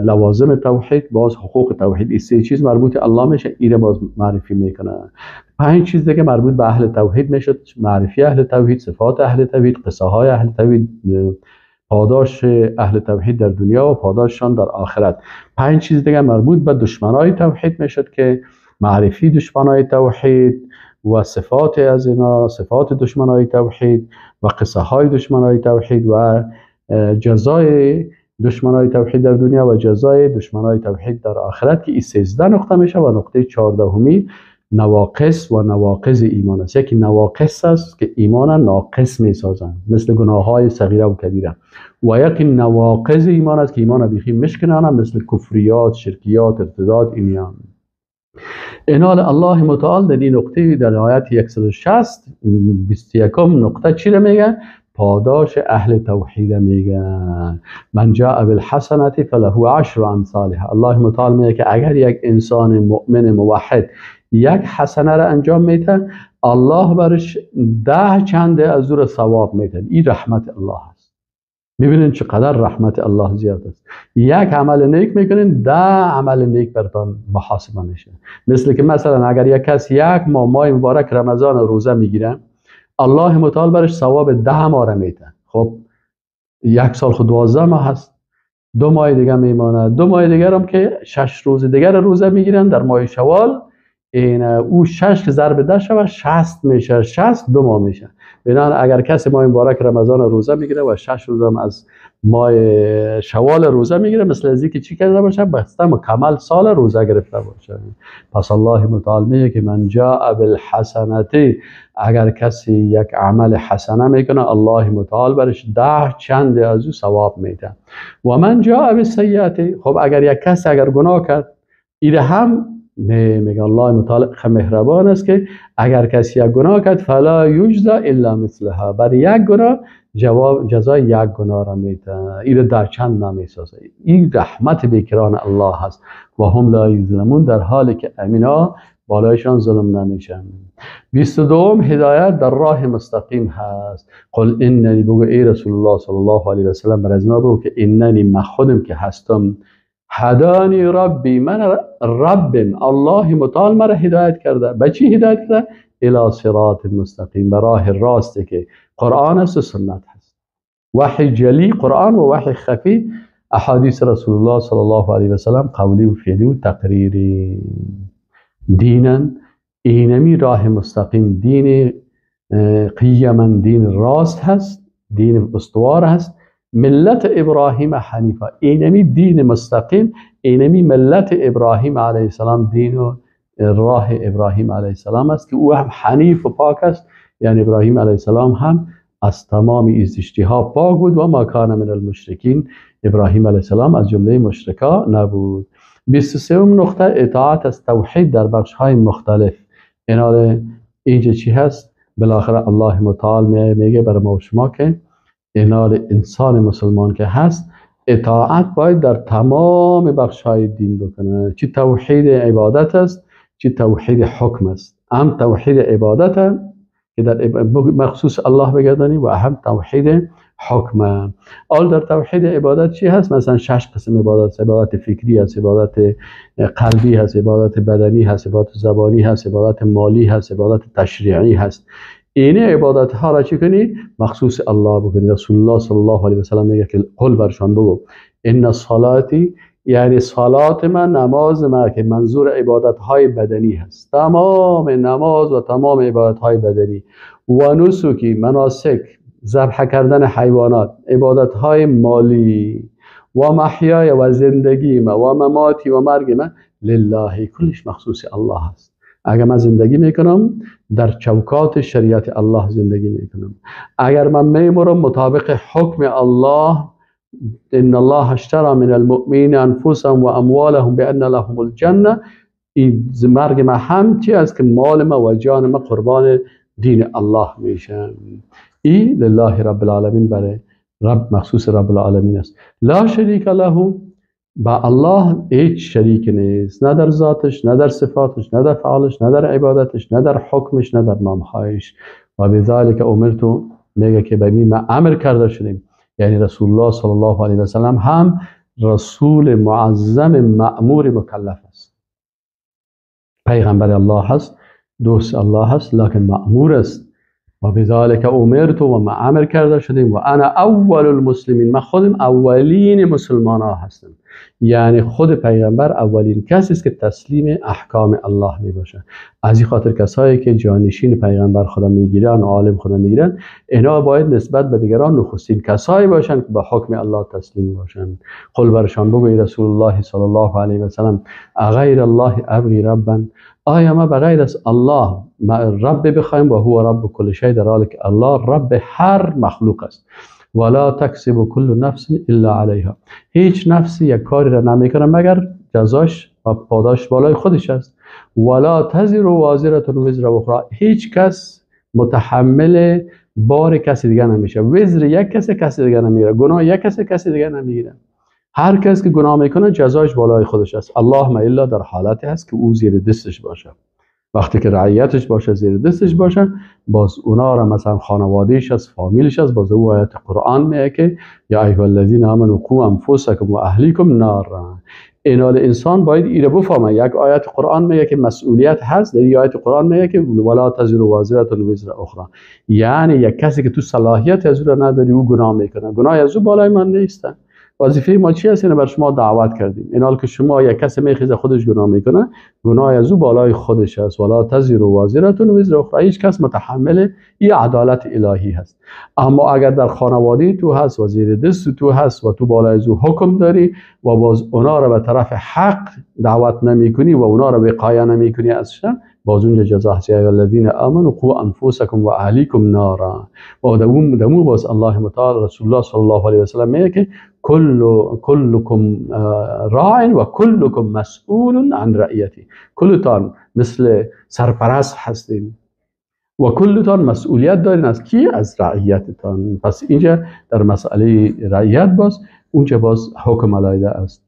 لوازم توحید، باز حقوق توحید، این سه چیز مربوط الله میشه، ایره باز معرفی میکنه. پنج چیز دیگه مربوط به اهل توحید میشد: معرفی اهل توحید، صفات اهل توحید، قصه های اهل توحید، پاداش اهل توحید در دنیا و پاداششان در آخرت. پنج چیز دیگه مربوط به دشمنای توحید میشد که معرفی دشمنای توحید، و صفات از اینا، صفات دشمنای توحید و قصه های دشمنای توحید و جزای دشمنای توحید در دنیا و جزای دشمنای توحید در آخرت، که این 13 نقطه میشه و نقطه 14 نواقص و نواقض ایمان است. یکی نواقص است که ایمان ناقص میسازند، مثل گناه های صغیره و کبیره، و یکی نواقض ایمان است که ایمان بیخی مشکنانه، مثل کفریات، شرکیات، ارتداد. اینیان اینال الله متعال در این نقطه در آیت 160 21 نقطه چی رو میگه؟ پاداش اهل توحید میگه. من جاء بالحسنة فله عشر امثالها. الله متعال میگه که اگر یک انسان مؤمن موحد یک حسنه را انجام میده، الله برش 10 چنده از او ثواب میده. این رحمت الله است. میبینین چقدر رحمت الله زیاد است. یک عمل نیک میکنین، 10 عمل نیک براتون محاسبه میشه. مثل که مثلا اگر یک کس یک ماه مبارک رمضان روزه میگیره، الله متعال برش ثواب 10 ماه را میده. خب یک سال خود 12 ماه هست، 2 ماه دیگه میمانه، 2 ماه دیگر هم که 6 روز دیگر روزه میگیرن در ماه شوال، این او 6 ضرب 10 شود 60 میشه، 60 2 ماه میشه. بنابراین اگر کسی ماه مبارک رمضان روزه میگیره و 6 روز هم از ماه شوال روزه میگیره، مثل از اینکه چی کرده باشه؟ بسته مکمل سال روزه گرفته باشه. پس الله متعال میگه که من جاء بالحسنة، اگر کسی یک عمل حسنه میکنه، الله متعال برش 10 چند از او ثواب میده. و من جاء بالسیئة، خب اگر یک کسی اگر گناه کرد، ایره هم نه، میگه الله متعال مهربان است که اگر کسی یک گناه کرد فلا یجزا الا مثلها، بر یک گناه جواب جزای یک گناه را میده، این در چند نمیسازه. این رحمت بیکران الله هست. و هم لا یظلمون، در حالی که امینا بالایشان ظلم نمیشن. 22 هدایت در راه مستقیم هست. قل اننی، بگو ای رسول الله صلی الله علیه و سلم، بر از ما بگو که اننی، من خودم که هستم، هدانی ربی، من ربم الله متعال مرا هدایت کرده. به چی هدایت کرده؟ الی صراط مستقیم، به راه راستی که قرآن است و سنت هست. وحی جلی قرآن و وحی خفی احادیث رسول الله صلی الله علیه و سلم، قولی و فعلی و تقریری. دینا، اینمی راه مستقیم دین قیما، دین راست هست، دین استوار هست. ملت ابراهیم حنیفه، اینمی دین مستقیم، اینمی ملت ابراهیم علیه السلام، دین و راه ابراهیم علیه السلام است که او هم حنیف و پاک است. یعنی ابراهیم علیه السلام هم از تمام ایزدشتی ها پاک بود و ما کان من المشرکین، ابراهیم علیه السلام از جمله مشرکا نبود. 23 نقطه اطاعت از توحید در بخش های مختلف. اینجا چی هست؟ بالاخره الله متعال میگه برای ما و شما که اینال انسان مسلمان که هست اطاعت باید در تمام بخش های دین بکنه، چی توحید عبادت است، چی توحید حکم است. هم توحید عبادت که در مخصوص الله بگردانی و هم توحید حکم. آل در توحید عبادت چی هست؟ مثلا 6 قسم عبادت، عبادت فکری هست، عبادت قلبی هست، عبادت بدنی هست، عبادت زبانی هست، عبادت مالی هست، عبادت تشریعی هست. این عبادت ها را چی کنی؟ مخصوص الله بکنی. رسول الله صلی الله علیه و سلم میگه که قل برشان بگو ان صلاتی، یعنی صلات من، نماز من که منظور عبادت های بدنی هست، تمام نماز و تمام عبادت های بدنی، و نسکی، مناسک، ذبح کردن حیوانات، عبادت های مالی، و محیای و زندگی ما و مماتی و مرگ من، لله، کلش مخصوص الله هست. اگر من زندگی میکنم در چوکات شریعت الله زندگی میکنم، اگر من میمرم مطابق حکم الله، ان الله اشترى من المؤمنین انفسهم و اموالهم بان لهم الجنه، این مرگ ما هم چی است که مال ما و جان ما قربان دین الله میشن. ای لله رب العالمین، برای رب مخصوص رب العالمین است. لا شریک له، با الله هیچ شریک نیست، نه در ذاتش، نه در صفاتش، نه در فعالش، نه در عبادتش، نه در حکمش، نه در نامهایش. و بذلک امرت، میگه که به ما امر کرده شدیم، یعنی رسول الله صلی الله علیه و سلم هم رسول معظم مأمور مکلف است، پیغمبر الله هست، دوست الله هست، لکن مأمور است. و بذلك امرت و ما امر کرده شدیم و انا اول المسلمین، من خودم اولین مسلمان ها هستم. یعنی خود پیغمبر اولین کسی است که تسلیم احکام الله می باشه. از این خاطر کسایی که جانشین پیغمبر خدا میگیرن، عالم خدا میگیرن، اینا باید نسبت به دیگران نخستین کسایی باشن که به حکم الله تسلیم باشن. قل برشان بگوی رسول الله صلی الله علیه و سلم اغیر الله ابغی ربا، آیا ما بغیر از الله رب بخوایم؟ و هو رب کل شیء، در حالی که الله رب هر مخلوق است. ولا تکسب کل نفس الا علیها، هیچ نفسی یک کاری را نمیکنه مگر جزاش و پاداش بالای خودش است. ولا تزر وازره وزر اخرى، هیچ کس متحمل بار کسی دیگه نمیشه. وزر یک کسی کسی دیگه نمیگیره، گناه یک کسی کسی دیگه نمیگیره. هر کس که گناه میکنه جزاش بالای خودش است. اللهم الا در حالتی هست که او زیر دستش باشه. وقتی که رعیتش باشه، زیر دستش باشه، باز اونا را مثلا خانوادهش است، فامیلش است، باز او آیت قرآن میگه که یا ایها الذین آمنوا قوا انفسکم و اهلیکم نارا. اینال انسان باید ایره بفهمه. یک آیت قرآن میگه که مسئولیت هست، در یک آیت قرآن میگه که ولا تزر وازره وزر اخرى، یعنی یک کسی که تو صلاحیت از او را نداری او گناه میکنه، گناه از او بالای من نیست. وظیفه ما چی هست؟ اینو بر شما دعوت کردیم. این حال که شما یک کسی میخیزه خودش گناه میکنه، گناه از او بالای خودش است. ولا تزر وازره وزر اخرى، هیچ کس متحمل این عدالت الهی هست. اما اگر در خانواده تو هست و زیر دست تو هست و تو بالای از او حکم داری و باز اونا را به طرف حق دعوت نمیکنی و اونا را وقایه نمیکنی از شر، باز اونجا جزا هست. یا الذین آمنوا قوا انفسکم و اهلیکم نارا. و دمو باز الله متعال رسول الله صلی الله علیه و سلم میگه که کلکم راع و کلکم مسئول عن رعیتی، کلتان مثل سرپرست هستیم و کلتان مسئولیت دارین از کی؟ از رعیتتان. پس اینجا در مسئله رعیت باز اونجا باز حکم علیه است.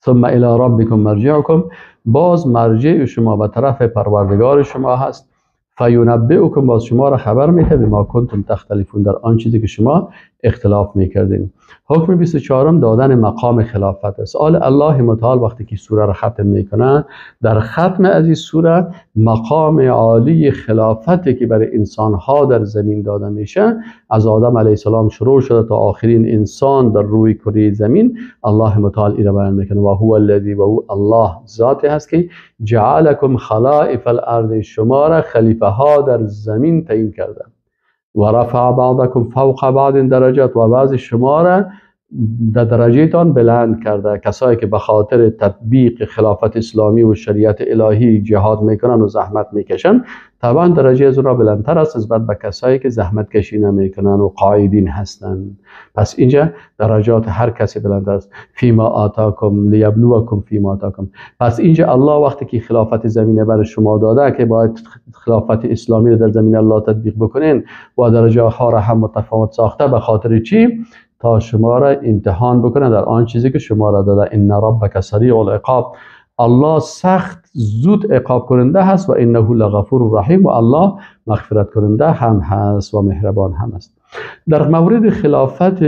ثم الی ربکم مرجعکم، باز مرجع شما به طرف پروردگار شما هست. فینبئکم، باز شما را خبر میده بما کنتم تختلفون، در آن چیزی که شما اختلاف میکردین. حکم 24 دادن مقام خلافت است. آل الله متعال وقتی که سوره را ختم میکنه، در ختم از این سوره مقام عالی خلافتی که برای انسانها در زمین داده میشه، از آدم علیه السلام شروع شده تا آخرین انسان در روی کره زمین، الله متعال این را بیان میکنه. و هو الذی، و هو الله ذاتی هست که جعلکم خلائف الارض، شما را خلیفه ها در زمین تعیین کرده. و رفع بعضکم فوق بعض درجات، و بعض شما را در درجه تان بلند کرده. کسایی که به خاطر تطبیق خلافت اسلامی و شریعت الهی جهاد میکنن و زحمت میکشن، طبعا درجه از اونها بلندتر است نسبت به کسایی که زحمت کشی نمیکنن و قاعدین هستند. پس اینجا درجات هر کسی بلندتر است. فیما آتاکم لیبلوکم فیما آتاکم. پس اینجا الله وقتی که خلافت زمینه بر شما داده که باید خلافت اسلامی رو در زمین الله تطبیق بکنین و درجه ها را هم متفاوت ساخته، به خاطر چی؟ تا شما را امتحان بکنه در آن چیزی که شما را داده. ان ربک سریع العقاب، الله سخت زود عقاب کننده هست و انه لغفور رحیم، و الله مغفرت کننده هم هست و مهربان هم است. در مورد خلافت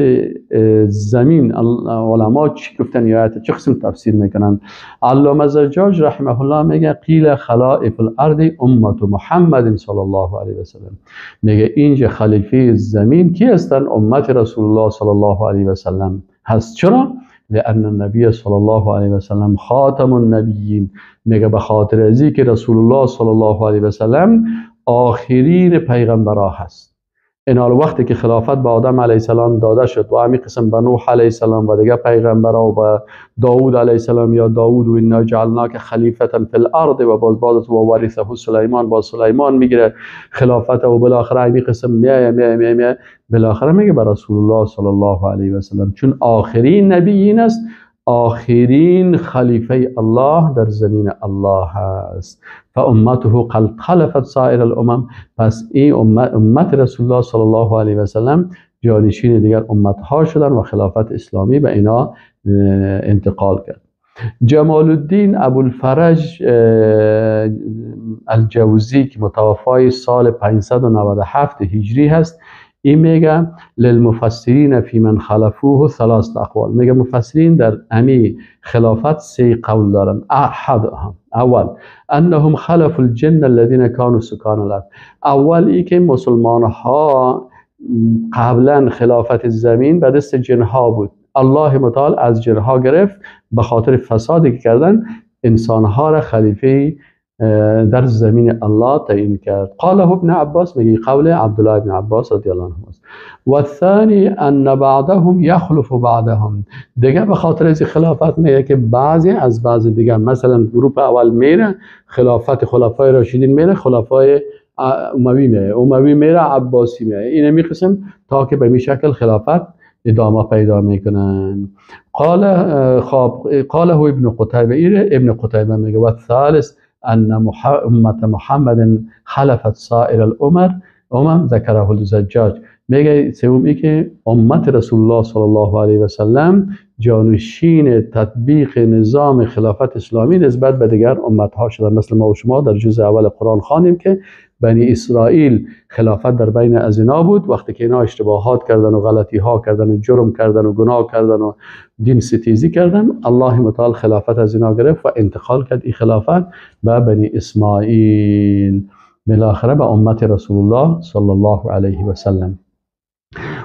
زمین علما چی گفتن یا چه قسم تفسیر میکنن؟ علامه زجاج رحمه الله میگه قیل خلائف الارض امت محمد صلی الله علیه و سلم. میگه اینجا خلیفه زمین کی هستن؟ امت رسول الله صلی الله علیه و سلم هست. چرا؟ لأن النبی صلی الله علیه و سلم خاتم النبیین. میگه به خاطر ازی که رسول الله صلی الله علیه و سلم آخرین پیغمبرها هست. اینال وقتی که خلافت به آدم علیه السلام داده شد و همین قسم به نوح علیه السلام و دیگه پیغمبرها و به داود علیه السلام، یا داود و انا جعلناک خلیفة فی الارض، و باز بعد و ورثه سلیمان، باز سلیمان میگیره خلافت و بالاخره همین قسم میای میای میای میای بالاخره میگه به رسول الله صلی الله علیه و سلم، چون آخرین نبیین است، آخرین خلیفه الله در زمین الله است. فامته قد خلفت سایر الامم. پس این امت رسول الله صلی الله علیه و سلم جانشین دیگر امت ها شدن و خلافت اسلامی به اینا انتقال کرد. جمال الدین ابوالفرج الجوزی که متوفای سال 597 هجری هست، این میگه للمفسرین فی من خلفوه ثلاث اقوال. میگه مفسرین در امی خلافت سه قول دارن. احدهم، اول انهم خلفوا الجن الذين كانوا سكان الارض. اول ای که مسلمان ها قبلا خلافت زمین به دست جنها بود، الله متعال از جنها گرفت به خاطر فسادی که کردن، انسانها را خلیفه در زمین الله تعیین کرد. قاله ابن عباس، میگه قول عبدالله ابن عباس رضی الله عنه است. و الثانی ان بعضهم یخلف بعضهم. دیگه به خاطر از خلافت میگه که بعضی از بعض دیگه، مثلا گروه اول میره خلافت خلفای راشدین میره، خلفای اموی میره، اموی میره عباسی میره، اینه می قسم تا که به می شکل خلافت ادامه پیدا میکنن. قال خب قاله ابن قتیبه، ایره ابن قتیبه میگه. و الثالث ان امت محمد خلفت سائر الامم ذکره الزجاج. میگه سوم ای که امت رسول الله صلی الله علیه و سلم جانشین تطبیق نظام خلافت اسلامی نسبت به دیگر امت ها شدن. مثل ما و شما در جزء اول قرآن خوانیم که بنی اسرائیل خلافت در بین از اینا بود، وقتی که اینا اشتباهات کردن و غلطی ها کردن و جرم کردن و گناه کردن و دین ستیزی کردن، الله متعال خلافت از اینا گرفت و انتقال کرد این خلافت به بنی اسماعیل، بالاخره به امت رسول الله صلی الله علیه و سلم.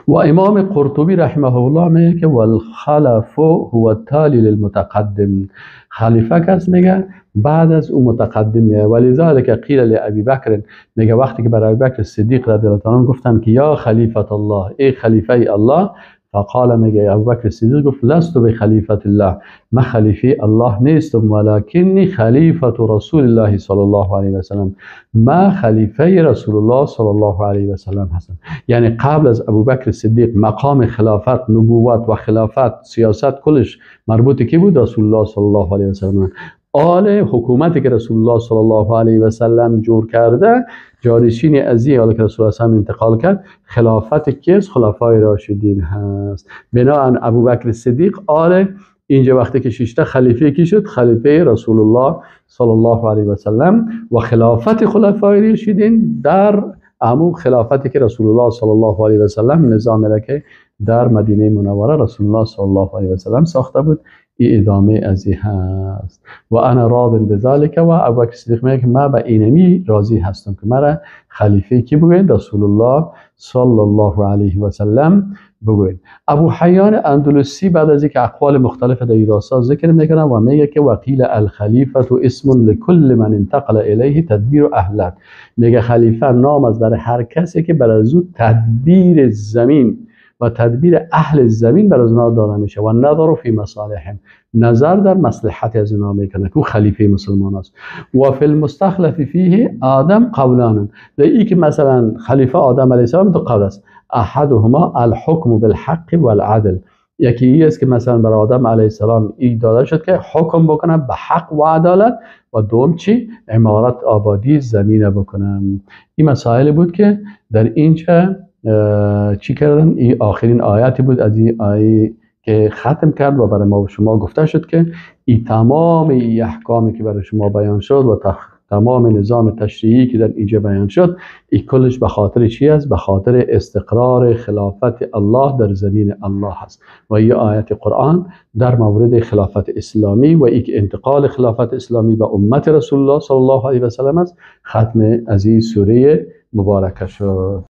و امام قرطبی رحمه الله میگه که والخلف هو التالی للمتقدم. خلیفه کس میگه بعد از او متقدم میگه. ولذلك قیل لابی بکر، میگه وقتی که برای ابی بکر صدیق رضی الله عنه گفتن که یا خلیفت الله، ای خلیفه الله، فقال، میگه ابو بکر صدیق گفت لست بخلیفت الله، من خلیفه الله نیستم، ولکنی خلیفت رسول الله صلی الله علیه و سلم، ما خلیفه رسول الله صلی الله علیه و سلم هستم. یعنی قبل از ابو بکر صدیق مقام خلافت، نبوت و خلافت، سیاست کلش مربوط کی بود؟ رسول الله صلی الله علیه و سلم. آل حکومتی که رسول الله صلی الله علیه و سلم جور کرده، جانشین ازی حالا که رسول الله صلی انتقال کرد، خلافت کیست؟ خلفای راشدین هست. بناءً ابوبکر صدیق آل اینجا وقتی که ششته خلیفه کی شد؟ خلیفه رسول الله صلی الله علیه و سلم. و خلافت خلفای راشدین در امو خلافتی که رسول الله صلی الله علیه و سلم نظام را که در مدینه منوره رسول الله صلی الله علیه و سلم ساخته بود، ای ادامه از این هست. و انا راض بذلك. و ابوبکر صدیق میگه که من به اینمی راضی هستم که مرا خلیفه کی بگوین؟ رسول الله صلی الله علیه و سلم بگوین. ابو حیان اندلسی بعد از اینکه اقوال مختلف در این راستا ذکر میکنه و میگه که وقیل الخلیفه اسم لكل من انتقل الیه تدبیر اهله. میگه خلیفه نام از برای هر کسی که بر از او تدبیر زمین و تدبیر اهل زمین بر از اونا داده میشه و نظر فی مصالحهم، نظر در مصلحت از اونا میکنه که خلیفه مسلمان است. و فی المستخلف فیه آدم قولان، در ای که مثلا خلیفه آدم علیه السلام دو قول است. احدهما الحکم بالحق والعدل، یکی ای است که مثلا بر آدم علیه السلام ای داده شد که حکم بکنه به حق و عدالت، و دوم چی؟ عمارت آبادی زمین بکنم. این مسائل بود که در اینجا چی کردن؟ این آخرین آیاتی بود از این آیه که ختم کرد و برای ما و شما گفته شد که این تمام ای احکامی که برای شما بیان شد و تمام نظام تشریعی که در اینجا بیان شد، این کلش به خاطر چی است؟ به خاطر استقرار خلافت الله در زمین الله است. و این آیت قرآن در مورد خلافت اسلامی و یک انتقال خلافت اسلامی به امت رسول الله صلی الله علیه و سلم است، ختم از این سوره مبارکه شد.